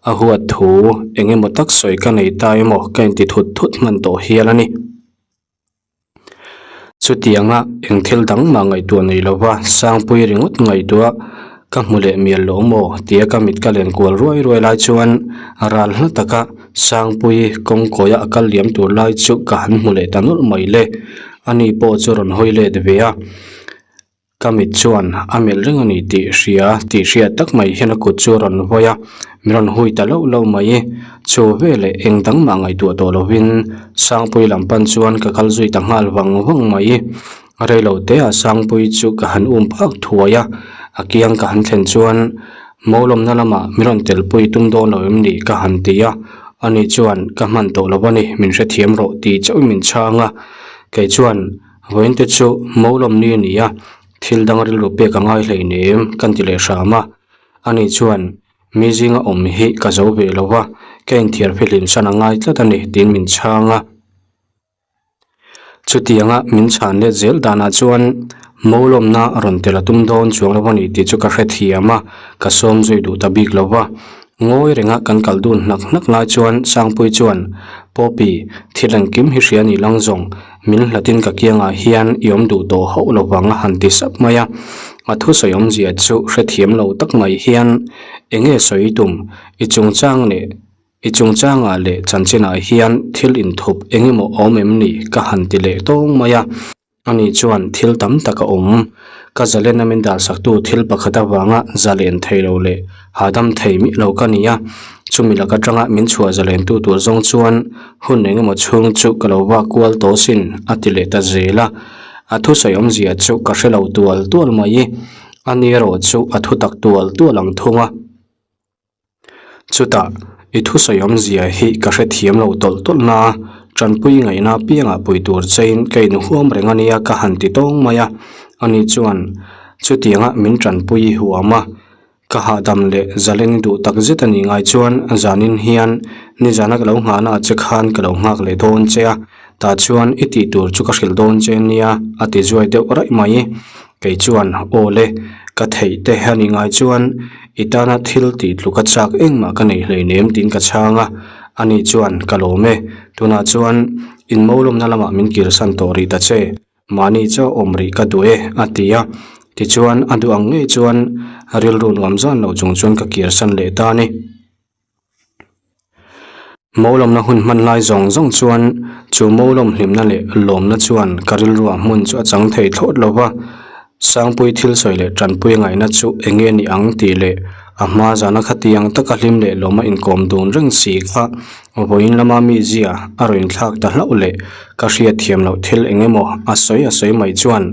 a huat thu eng emaw tak sawi ka nei ta emaw ka inti thut thut hman tawh hial a ni. Chutianga eng thil dang mah ngaihtuah nei lova Sangpui ringawt ngaihtuah ka hmu leh mial lo maw tia ka mit ka len kual ruai ruai lai chuan ral hla taka Sangpui kawngkawia a kal liam tur lai chu ka han hmu leh ta nawlh mai le. Ani pawh chu rawn hawi let ve a. Ka mit chuan a melh reng a ni tih hria tih hriat tak mai hian a kut chu a rawn vawi a, min rawn hui ta loh loh mai. Chu veleh eng dang mah ngaihtuah tawh lovin Sangpui lam pan chuan ka kal zui ta nghal vang vang mai. Reilo teah Sangpui chu ka han um phak thuai a, a kiang ka han thlen chuan Mawlawmna lamah min rawn telpui tum dawn lo em ni ka han ti a, ani chuan ka hman tawh lo a ni, min hrethiam rawh tih chauhin min chhang a, kei chuan Vawiinte chu Mawlawm ni a ni a, thil dang rilru pek a ngai hleinem kan ti leh hram a. Ani chuan, Mi zinga awm hi ka zo ve lo va, ka inthiar fihlim san a ngai tlat a ni tiin min chhang a. Chutianga min chhan let zel danah chuan Mawlawmna rawn tel a tum dawn chuang lo a ni tih chu ka hrethiam a, ka sawm zui duh ta bik lo va. Ngawi renga kan kal dun hnak hnak lai chuan Sangpui chuan, Poppy, thil engkim hi hria ni lang zawng, min hlatin ka kiangah hian i awm duh tawh hauh lo vang a han ti sap mai a. A thusawi awmzia chu hrethiam lo tak mai hian, Enge sawi tum, i chungchang leh i chungchangah leh chanchinah hian thil inthup engemaw awm em ni? ka han ti leh tawng mai a. Ani chuan thil tam tak a awm. Ka zalena min dalsaktu thil pakhat avanga zalen thei lo leh hahdam thei miah lo ka ni a. Chumi lak atanga min chhuah zalentu tur zawng chuan hun engemaw chhung chu ka lo vak kual tawh sin a ti leh ta zel a. A thusawi awmzia chu ka hre lo tual tual mai. Ani erawh chu a thutak tual tual ang thung a. Chutah, i thusawi awmzia hi ka hrethiam lo tawlh tawlh na, tanpui ngaihna piangah pui tur chein ka inhuam reng a nia ka han ti tawng mai a. Ani chuan, Chutianga min tanpui i huam a, ka hahdam leh zalen i duh tak zet a nih ngai chuan zanin hian nizana ka lo nghahna ah che khan ka lo nghak leh dawn che a, tah chuan i tih tur chu ka hrilh dawn che nia a ti zuai deuh raih mai. Kei chuan, Aw le, ka theih te a nih ngai chuan i tana thil tih tluka chak engmah ka nei hleinem tiin ka chhang a. Ani chuan, Ka lawm e, tunah chuan inmawlawmna lamah min kirsan tawh rih ta che, mahni chaw awm rih ka duh e, a ti a. Tichuan, a duh ang ngei chuan rilru nuam zan lo chung chuan ka kirsan leh ta a ni. Mawlawmna hun hman lai zawng zawng chuan chu mawlawm hlimna leh lawmna chuan ka rilruah hmun chu a chang thei thlawt lo va, Sangpui thil sawi leh tanpui ngaihna chu eng nge ni ang tih leh a hma zana khatiang taka hlim leh lawma inkawm dun reng si kha vawiin lama mi zia a rawn inthlak ta hlauh leh ka hriatthiam loh thil eng emaw a sawi a sawi mai chuan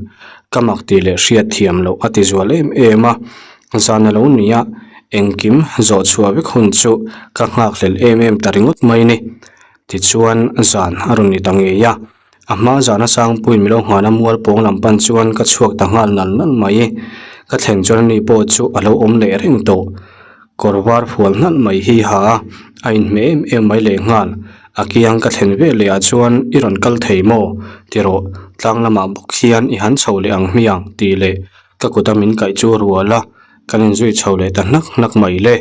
ka mak tih leh hriatthiam loh a ti zual em em a. Zan a lo ni a, engkim zawh chhuah vek hun chu ka nghakhlel em em ta ringawt mai ni. Tichuan zan a rawn ni ta ngei a, a hma zana Sangpuiin mi lo nghahna mual pawng lam pan chuan ka chhuak ta nghal nal nal mai. Ka thlen chuan ani pawh chu a lo awm leh reng tawh. Kawr var fual hnalh mai hi ha a, a inhmeh em em mai leh nghal. A kiang ka thlen ve leh ah chuan i rawn kal thei maw? Ti rawh, tlang lamah bawk hian i han chho leh ang hmiang tih leh Ka kut a min kaih chu a rual a, kan inzui chho leh ta hnak hnak mai le.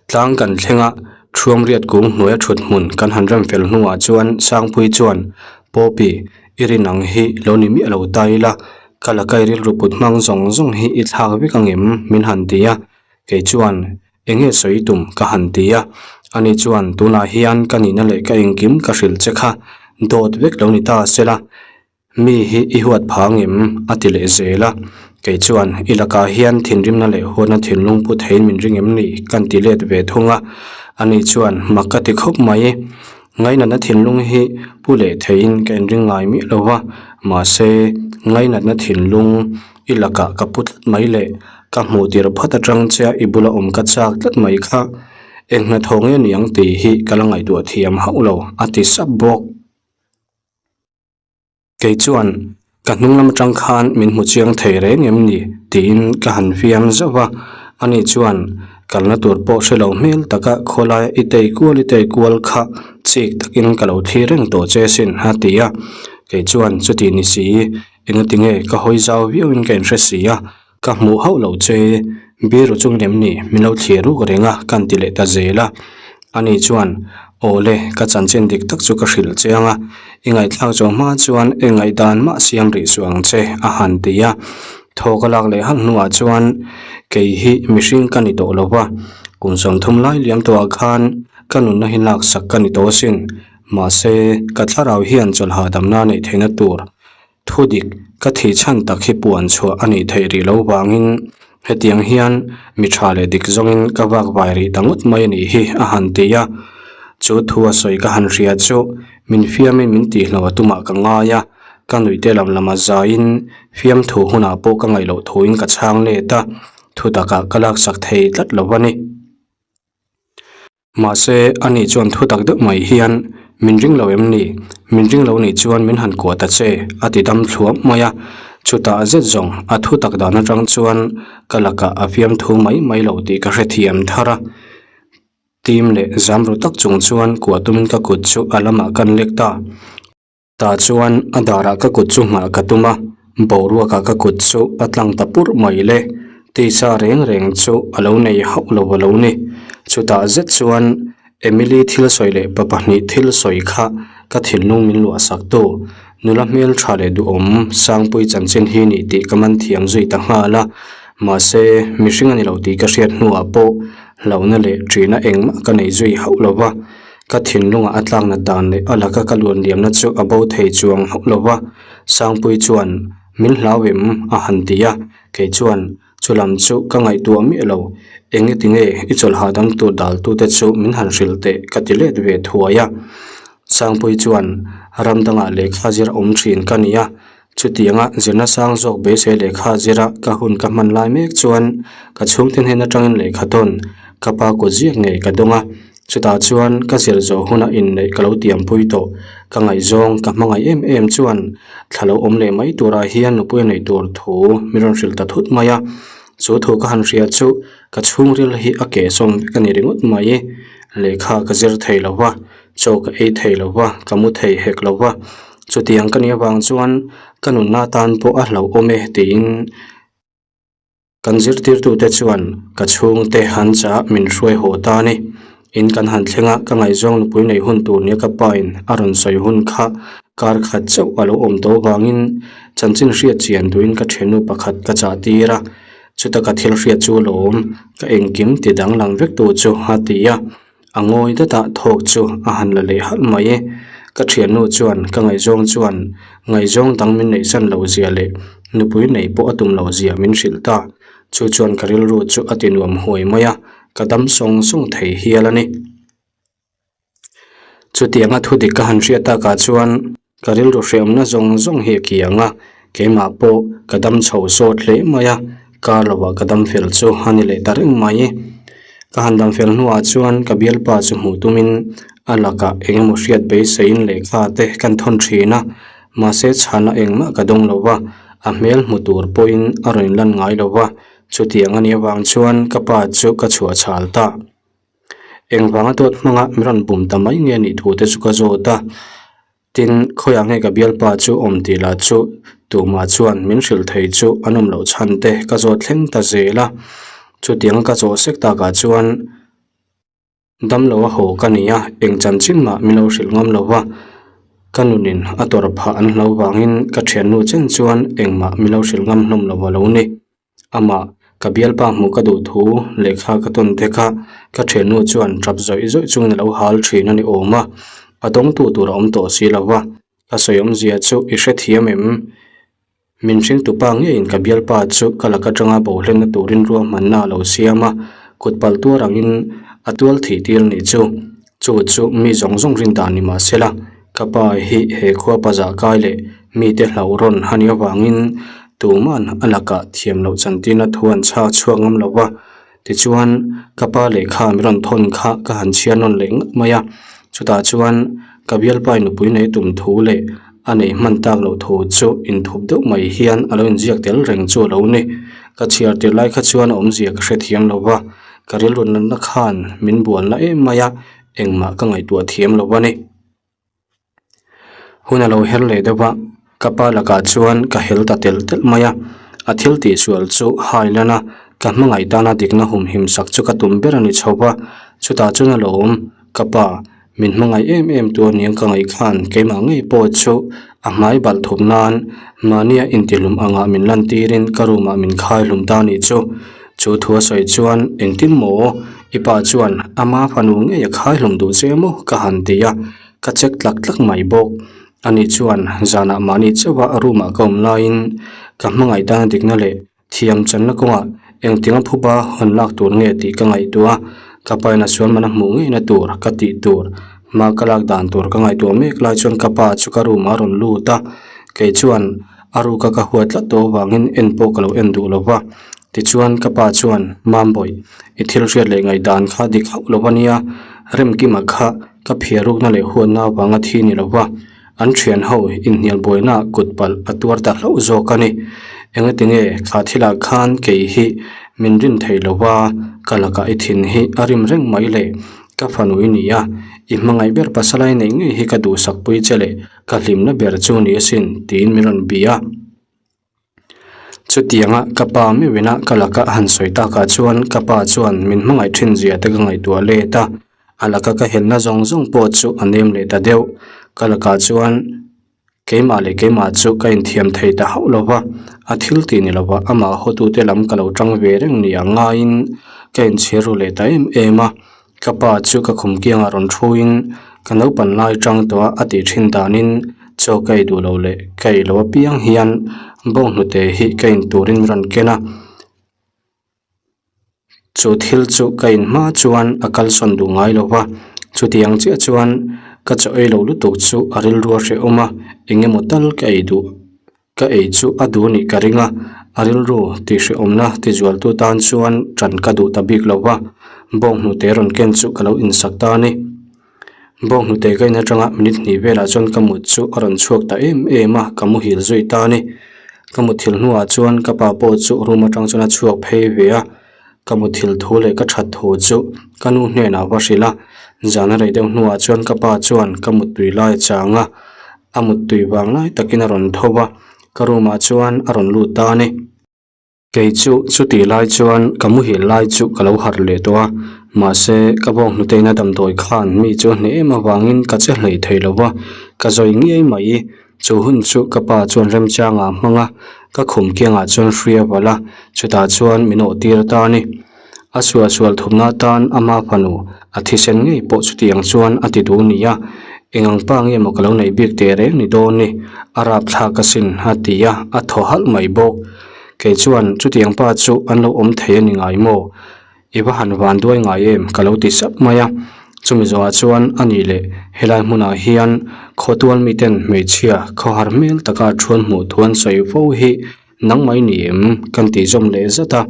Tlang kan thleng a, Thuamriat kung hnuaia thut hmun kan han rem fel hnuah chuan Sangpui chuan, Poppy, i rin ang hi lo ni miah lo ta ila, ka la kai rilru put hmang zawng zawng hi i thlak vek angem? min han ti a. Kei chuan, Enge sawi tum? ka han ti a. Ani chuan, Tunah hian ka nihna leh ka engkim ka hrilh che kha dawt vek lo ni ta sela, Mi hi i huat phang em? a ti leh zel a. Kei chuan, I lakah hian thinrimna leh huatna thinlung pu theiin min ring em ni? Kan ti let ve thung a. Ani chuan, Mak ka ti khawp mai. Ngainatna thinlung hi pu leh theiin ka inring ngai miah lo va, mahse, ngainatna thinlung i lakah ka pu tlat mai leh ka hmuh tir phawt atang che a i bula awm ka chak tlat mai kha. Eng hnathawh nge niang tih hi ka la ngaihtuah thiam hauh lo, a ti sap bawk. Kei chuan, Ka hnung lam atang khan min hmu chiang thei reng em ni? tiin ka han fiam zauh va. Ani chuan, Kalna tur pawh hre lo hmel taka khawlaia i tei kual i tei kual kha chik takin ka lo thlir reng tawh che sin, a ti a. Kei chuan, Chuti ni si, engatinge ka hawi zau viauin ka inhre si a, ka hmuh hauh lo che, biru chungin em ni min lo thlir ruk reng a kan ti leh ta zel a. Ani chuan, Aw le, ka chanchin dik tak chu ka hrilh che ang a, i ngaihthlak zawh hma chuan eng ngaihdan mah siam rih suh ang che, a han ti a. Thaw ka lak leh halh hnuah chuan, Kei hi mihring ka ni tawh lo va, kum 30 lai liam tawhah khan ka nunna hi laksak ka ni tawh asin. Mahse, ka thlarau hian chawlh hahdamna neih theihna tur Thu dik, ka thih chhan tak hi puan chhuah a nih theih rih lo vangin hetiang hian mi tha leh dik zawngin ka vak vai rih ta ngawt mai a nih hi a han ti a. Chu thu a sawi ka han hria chu min fiamin min tihlo a tumah ka ngai a, ka nuihte lam lama zaiin fiamthu hunah pawh ka ngaih loh thuin ka chhang let a, thu takah ka laksak thei tlat lo a ni. Mahse, ani chuan thu tak deuh mai hian, Min ring lo em ni? Min ring lo nih chuan min han kuah ta che, a ti dam thluam mai a. Chutah zet zawng, a thu tak dan atang chuan ka lakah a fiam thu mai mai lo tih ka hrethiam thar a. Tim leh zam ru tak chung chuan kuah tumin ka kut chu a lamah kan lek ta. Tah chuan a darah ka kut chu nghah ka tum a, boruakah ka kut chu a tlang ta purh mai le. Tisa reng reng chu a lo nei hauh lo a lo ni. Chutah zet chuan Emily thil sawi leh pa pahnih thil sawi kha ka thinlung min luah sak tu. Nula hmel tha leh duhawm Sangpui chanchin hi ni tih ka man thiam zui ta nghal a. Mahse, mihring a ni lo tih ka hriat hnuah pawh hlauhna leh ṭihna engmah ka nei zui hauh lo va. Ka thinlungah a tlakna dan leh a laka ka luan liamna chu a bo thei chuang hauh lo va, Sangpui chuan, Min hlau em? a han ti a, kei chuan, Chu lam chu ka ngaihtuah miah lo, eng eti nge i chawlh hahdam tur daltute chu min han hrilh teh ka ti let ve thuai a. Sangpui chuan, Ram dangah lehkha zir a awm thin ka ni a, chutianga zirna sang zawk beisei lehkha zira ka hun ka hman lai mek chuan ka chhungte hnen atangin lehkha tawn ka pa kut ziak ngei ka dawng a, Chutah chuan ka zir zawh huna inneih ka lo tiampui tawh. Ka ngaihzawng, ka hmangaih em em chuan thla lo awm leh mai turah hian nupui a neih tur thu min rawn hrilh ta thut mai a. Chu thu ka han hria chu ka chhungril hi a keh sawm vek a ni ringawt mai. Lehkha ka zir thei lo va, chaw ka ei thei lo va, ka mu thei hek lo va. Chutiang ka nih avang chuan ka nunna tan pawh a hlauhawm e tiin Kan zirtirtute chuan ka chhungte han chah min hruai haw ta a ni. In kan han thleng a, ka ngaihzawng nupui nei hun tur nia ka pain a rawn sawi hun kha kar khat chauh a lo awm tawh vangin chanchin hriat chian duhin ka thiannu pakhat ka chah tir a. Chuta ka thil hriat chu lawm, ka engkim ti danglam vek tu chu a ti a. A ngawi dat a, thawk chu a han la leh halh mai. Ka thiannu chuan ka ngaihzawng chuan ngaihzawng dang min neih san lo zia leh nupui nei pawh a tum lo zia min hrilh ta. Chu chuan ka rilru chu a ti nuam huai mai a, ka dam sawng sawng thei hial a ni. Chutianga thudik ka han hriat takah chuan Ka rilru hreawmna zawng zawng hi a kiang a, keimah pawh ka dam chho sawt hle mai a, kar lovah ka dam fel chu a ni leh ta reng mai. Ka han dam fel hnuah chuan ka bialpa chu hmuh tumin a lakah eng emaw hriat beiseiin lehkha te kan thawn thin a, mahse chhana engmah ka dawng lo va, a hmel hmu tur pawhin a rawn inlan ngai lo va, chutiang a nih avang chuan ka pa chu ka chhuah chhal ta. Engvanga dawt hmanga min rawn bum ta mai nge nih thu te chu ka zawt a, tin khawiah nge ka bialpa chu awm tih lah chu tumah chuan min hrilh thei chu an awm loh chhan te ka zawt thleng ta zel a, chutiang ka zawh sek takah chuan. Damlo a haw ka ni a, eng chanchin mah min lo hrilh ngam lo va, ka nunin a tawrh phah an hlo vangin ka thiannu chen chuan engmah min lo hrilh ngam hlawm lo a lo ni. Amah, ka bialpa hmuh ka duh thu lehkha ka tawn te kha ka thiannu chuan tap zawih zawih chungin a lo hal thin a ni awm a, a dawngtu tur a awm tawh si lo va, ka sawi awmzia chu i hrethiam em? Min hringtupa ngeiin ka bialpa chu ka lak atanga bohlenna turin ruahmanna a lo siam a, kut palh tuar angin a tual thih tir nih chu. Chu chu mi zawng zawng rin dan ni mah sela, ka pa hi he khua pazah kai leh mite hlauh rawn a nih avangin tuman a lakah thiam loh chantirna thu an chhak chhuak ngam lo va. Tichuan, ka pa lehkha mi rawn thawn kha ka han chhiar nawn leh ngawt mai a, chutah chuan ka bialpai nupui nei tum thu leh a neih hman tak loh thu chu inthup deuh mai hian a lo inziak tel reng chu a lo ni. Ka chhiar tir lai kha chuan a awmzia ka hrethiam lo va, ka rilru natna khan min bualna em mai a, engmah ka ngaihtuah thiam lo a ni. Hun a lo her leh deuh a, ka pa lakah chuan ka hel ta telh telh mai a, a thil tihsual chu hai lan a, ka hmangaih tana dikna humhim sak chu ka tum ber a ni chho va, chutah chuan a lo awm, ka pa, min hmangaih em em tu aniang ka ngaih khan keimah ngei pawh chu a hmai balh thup nan mahnia intihlum angah min lantirin ka room ah min khai hlum ta nih chu. Chu thu a sawi chuan engtin maw i pa chuan ama fanu ngei a khai hlum duh che maw ka han ti a, ka check tlak tlak mai bawk. Ani chuan zanah mahni chauha room ah ka awm laiin ka hmangaih tana dikna leh thiam channa kawngah engtinga phuba hawn lak tur nge tih ka ngaihtuah a, ka pa in a sual man a hmuh ngeina tur ka tih tur hma ka lak dan tur ka ngaihtuah mek lai chuan ka pa chu ka room ah a rawn lut a, kei chuan a ruka ka huat tlat tawh avangin en pawh ka lo en duh lo va. Tichuan ka pa chuan, Mambawih, i thil hriat leh ngaihdan kha dik hauh lo a nia, Remkima kha ka phiar rukna leh huatna avanga thi ni lo va, an thian ho inhnial buainaah kut palh a tuar ta hlauh zawk a ni. Engatinge kha thilah khan kei hi min rin thei lo va, ka lakah i thin hi a rim reng mai le, ka fanu i ni a, i hmangaih ber pasal ai neih ngei hi ka duhsakpui che leh ka hlimna ber chu ni asin, tiin min rawn bia. Chutianga ka pa meuhina ka laka a han sawi takah chuan ka pa chuan min hmangaih thin zia te ka ngaihtuah let a, a laka ka helna zawng zawng pawh chu a nem leh ta deuh. Ka lakah chuan keimah leh keimah chu ka inthiam thei ta hauh lo va, a thil tih ni lova amah hawtute lam ka lo tang ve reng ni ang ngaiin ka inchhir ru leh ta em em a. Ka pa chu ka khum kiangah rawn thuin ka naupan lai tang tawh a a tih thin danin chaw ka ei duh lo leh ka ei lo apiang hian bawnghnute hi ka in turin rawn ken a. Chu thil chu ka in hma chuan a kalsawn duh ngai lo va, chutiang chiah chuan ka chaw ei lo lutuk chu a rilru a hrehawm a, eng emaw tal ka ei duh. Ka ei chu a duh nih ka ring a, a rilru tihhrehawmna tizualtu tan chuan ṭan ka duh ta bik lo va, bawnghnute rawn ken chu ka lo insak ta a ni. Bawnghnute ka in aṭanga minute hnih velah chuan ka mut chu a rawn chhuak ta em em a, ka muhil zui ta a ni. Ka muthilh hnuah chuan ka pa pawh chu room aṭang chuan a chhuak phei ve a, ka muthilh thu leh ka ṭhat thu chu ka nu hnenah va hrilh a, zan a rei deuh hnuah chuan ka pa chuan ka muttui lai a chang a, a muttui vang lai takin a rawn tho va, ka room ah chuan a rawn lut ta a ni. Kei chu chutih lai chuan ka muhil lai chu ka lo harh leh tawh a, mahse ka bawng hnuteina damdawi khan mi chu a hneh em avangin ka che hlei thei lo va, ka zawi ngiai mai. Chu hun chu ka pa chuan remchangah a hmang a, ka khum kiangah chuan hri a valh a, chutah chuan min awh tir ta a ni. A suahsual thupna atan ama fanu a thisen ngei pawh chutiang chuan a ti duh nia, eng ang pa nge maw ka lo neih bik teh reng ni dawn ni, a rapthlak asin a ti a, a thaw halh mai bawk. Kei chuan chutiang pa chu an lo awm thei a ni ngai maw? I va han van duai ngai em? ka lo ti sap mai a. Chumi zawhah chuan a nih leh helai hmunah hian khawtual miten hmeichhia khawhar hmel taka thuan hmuh thu an sawi fo hi nang mai ni em? kan tih zawm leh zat a.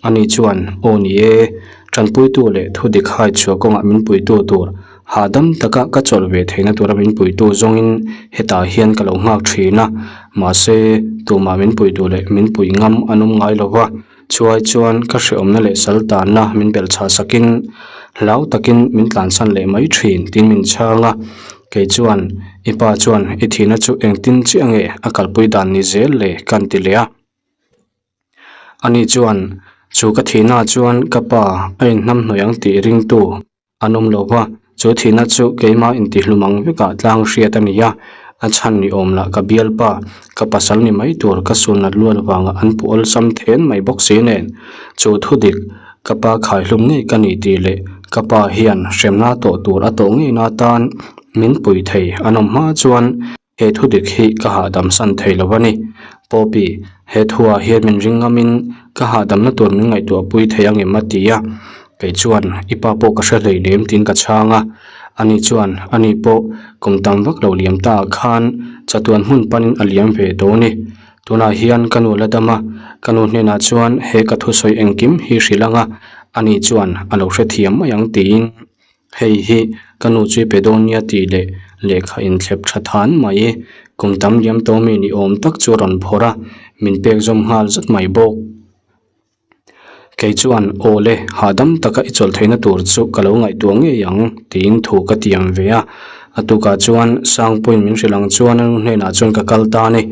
Ani chuan, Aw ni e, tanpuitu leh thu dik hai chhuah kawngah min puitu tur, hahdam taka ka chawlh ve theihna tura min puitu zawngin hetah hian ka lo nghak thin a, mahse tumah min puitu leh min pui ngam an awm ngai lo va. Chuai chuan ka hrehawmna leh sal tanna min belh chhah sakin hlau takin min tlansan leh mai thin tiin min chhang a, kei chuan i pa chuan i thihna chu engtin chiah nge a kalpui dan ni zel le ka an ti leh a. Ani chuan chu ka thihna chuan ka pa a inhnamhnawih ang tih ringtu. An awm lo va, chu thihna chu keimah intihlum ang vekah tlang hriat a ni a, a chhan ni awm lah ka bialpa, ka pasal ni mai tur ka sunnat luat vangah an puh awlsam then mai bawk si nen, chu thudik ka pa khaihlum ngei ka ni tih leh ka pa hian hremna tawh tur a tawh ngeina tan min pui thei an awm hma chuan He thu dik hi ka hahdam san thei lo a ni. Poppy, he thuah hian min ring ngamin ka hahdamna tur min ngaihtuah pui thei ang em a ti a. Kei chuan, I pa pawh ka hre hlei lem tiin ka chhang a. Ani chuan, Ani pawh kum tam vak lo liam ta ah khan chatuan hmun panin a liam ve tawh a ni. Tunah hian ka nu la dam a, ka nu hnenah chuan he ka thusawi engkim hi hrilh ang a, ani chuan a lo hrethiam mai ang tiin. Hei hi ka nu chu i pe dawn nia tih leh lehkha inthlep tha than mai. Kum tam liam tawh mi ni awm tak chu a rawn phawrh a, min pek zawm nghal zat mai bawk. Kei chuan, Aw le, hahdam taka i chawlh theihna tur chu ka lo ngaihtuah ngei ang, tiin thu ka tiam ve a. A tukah chuan Sangpuiin min hrilh ang chuan a nu hnenah chuan ka kal ta a ni.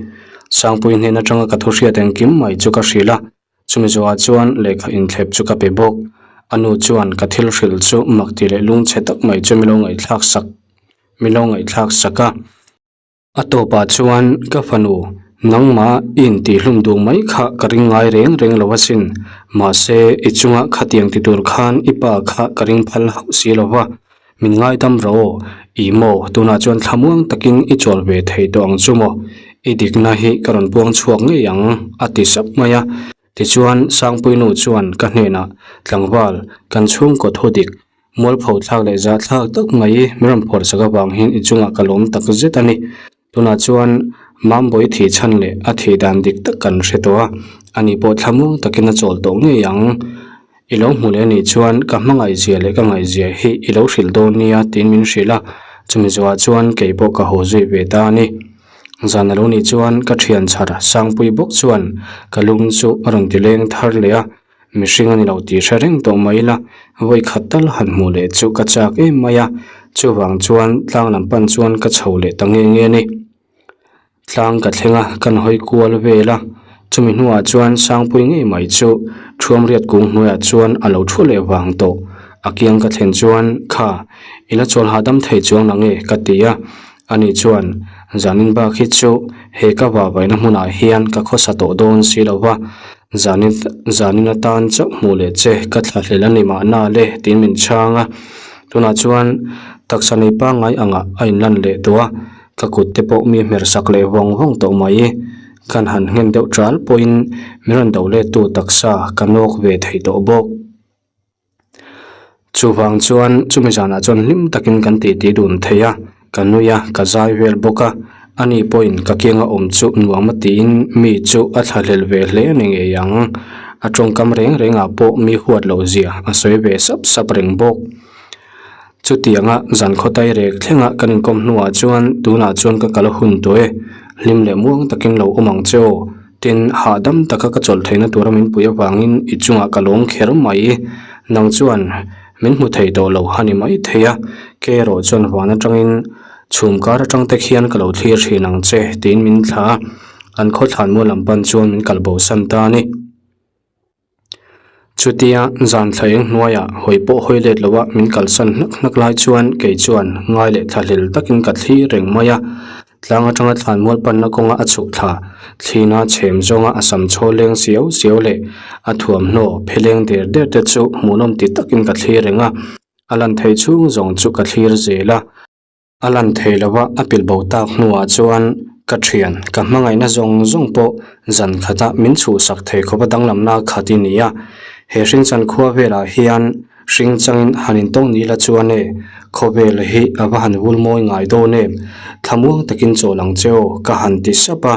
Sangpui hnen atanga ka thu hriat engkim mai chu ka hrilh a. Chumi zawhah chuan lehkha inthlep chu ka pe bawk. A nu chuan ka thil hrilh chu mak ti leh lungchhe tak mai chu min lo ngaihthlak sak min lo ngaihthlak sak a. A tawpah chuan ka fanu nangmah i intihhlum duh mai kha ka ring ngai reng reng lo asin. Mahse i chunga khatiang ti tur khan i pa kha ka ring phal hauh si lo va. Min ngaidam rawh aw, ih maw, tunah chuan thlamuang takin i chawl ve thei tawh ang chu maw? I dikna hi ka rawn puang chhuak ngei ang, a ti sap mai a. Tichuan, Sangpuinu chuan ka hnenah, Tlangval, kan chhungkaw thu dik, mualpho thlak leh zahthlak tak mai min rawn phawrh sak avang hian i chungah ka lawm tak zet a ni. Tunah chuan Mambawi thih chhan leh a thih dan dik tak kan hre tawh a, ani pawh thlamuang takin a chawl tawh ngei ang. I lo hmu leh anih chuan ka hmangaihzia leh ka ngaihzia hi i lo hrilh dawn nia tiin min hrilh a, chumi zawhah chuan kei pawh ka haw zui ve ta a ni. Zan a lo nih chuan ka thian chhar Sangpui bawk chuan ka lung chu a rawn ti leng thar leh a, Mihring a ni lo tih hre reng tawh mai ila, vawi khat tal han hmuh leh chu ka chak em mai a, chuvang chuan tlang lam pan chuan ka chho leh ta nge nge a ni. Tlang ka thleng a, kan hawi kual vel a, chumi hnuah chuan Sangpui ngei mai chu Thuamriat kung hnuaiah chuan a lo thu leh vang tawh. A kiang ka thlen chuan, Kha, i la chawl hahdam thei chuang la nge? ka ti a, ani chuan, Zanin bak hi chu he ka vavaina hmunah hian ka khawsa tawh dawn si lo va, Zanin zanin atan chauh hmuh leh che ka thla hlel a ni mahna le tiin min chhang a. Tunah chuan taksa nei pangngai angah a inlan leh tawh a, ka kut te pawh mi hmer sak leh vawng vawng tawh mai. Kan han nghen deuh ṭal pawhin min rawn do lettu taksa ka nawk ve thei tawh bawk. Chuvang chuan chumi zanah chuan hlim takin kan titi dun thei a, ka nui a, ka zai vel bawk a, ani pawhin ka kianga awm chu nuam a tiin mi chu a thlahlel ve hle a ni ngei ang. A tawngkam reng rengah pawh mi huat loh zia a sawi ve sap sap reng bawk. Chutianga zan khawtai rek thlenga kan inkawm hnuah chuan tunah chuan ka kal hun tawh e, hlim leh muang takin lo awm ang che aw. Tin, hahdam taka ka chawlh theihna tura min pui avangin i chungah ka lawm kher mai. Nang chuan min hmu thei tawh lo a ni mai thei a, ke erawh chuan van atangin chhum kar atang te khian ka lo thlir thin ang che tiin min thla a, an khawthlan mual lam pan chuan min kal bosan ta a ni. Chutia zan thla eng hnuaiah hawi pawh hawi let loa min kalsan hnak hnak lai chuan kei chuan ngai leh thla hlel takin ka thlir reng mai a. Tlang atanga thlan mual panna kawnga a chhuk thla, thlina chhem zawnga a sam chhaw leng siau siau leh a thuamhnaw pheleng der der te chu hmuhnawm ti takin ka thlir reng a, a lan theih chhung zawng chu ka thlir zel a. A lan thei lo a, a pilh bo tak hnuah chuan ka thian, ka hmangaihna zawng zawng pawh zan khata min chhuhsak thei khawp a danglamna khat i ni a. He hringchan khua velah hian hring changin han intawng ni la chuan e, khawvel hi a va han vul mawi ngai dawn em, thlamuang takin chawl ang che aw ka han ti sap a.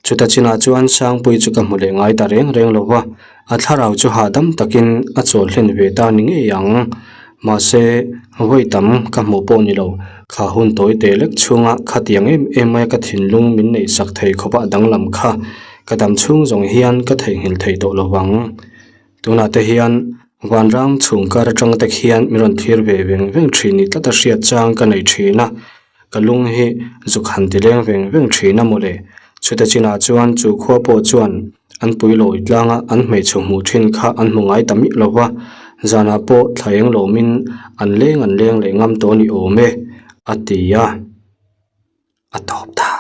Chuta chinah chuan Sangpuii chu ka hmu leh ngai ta reng reng lo va, a thlarau chu hahdam takin a chawl hlen ve ta ni ngei ang. Mahse, vawi tam ka hmuh pawh ni lo, kha hun tawi teh lek chhunga khatiang em em maia ka thinlung min neih sak thei khawpa danglam kha ka dam chhung zawng hian ka theihnghilh thei tawh lo vang. Tunah te hian vanram chhung kar atang te khian min rawn thlir ve veng veng thin ni tlata hriat chang ka nei thin a. Ka lung hi zuk han ti leng veng veng thin a mawle. Chuta chinah chuan chu khua pawh chuan an pui lawi tlanga an hmeichhe hmuh thin kha an hmu ngai ta miah lo va. Zanah pawh thla eng lawmin an leng an leng leh ngam tawh a ni awm e, a ti a. A tawp ta.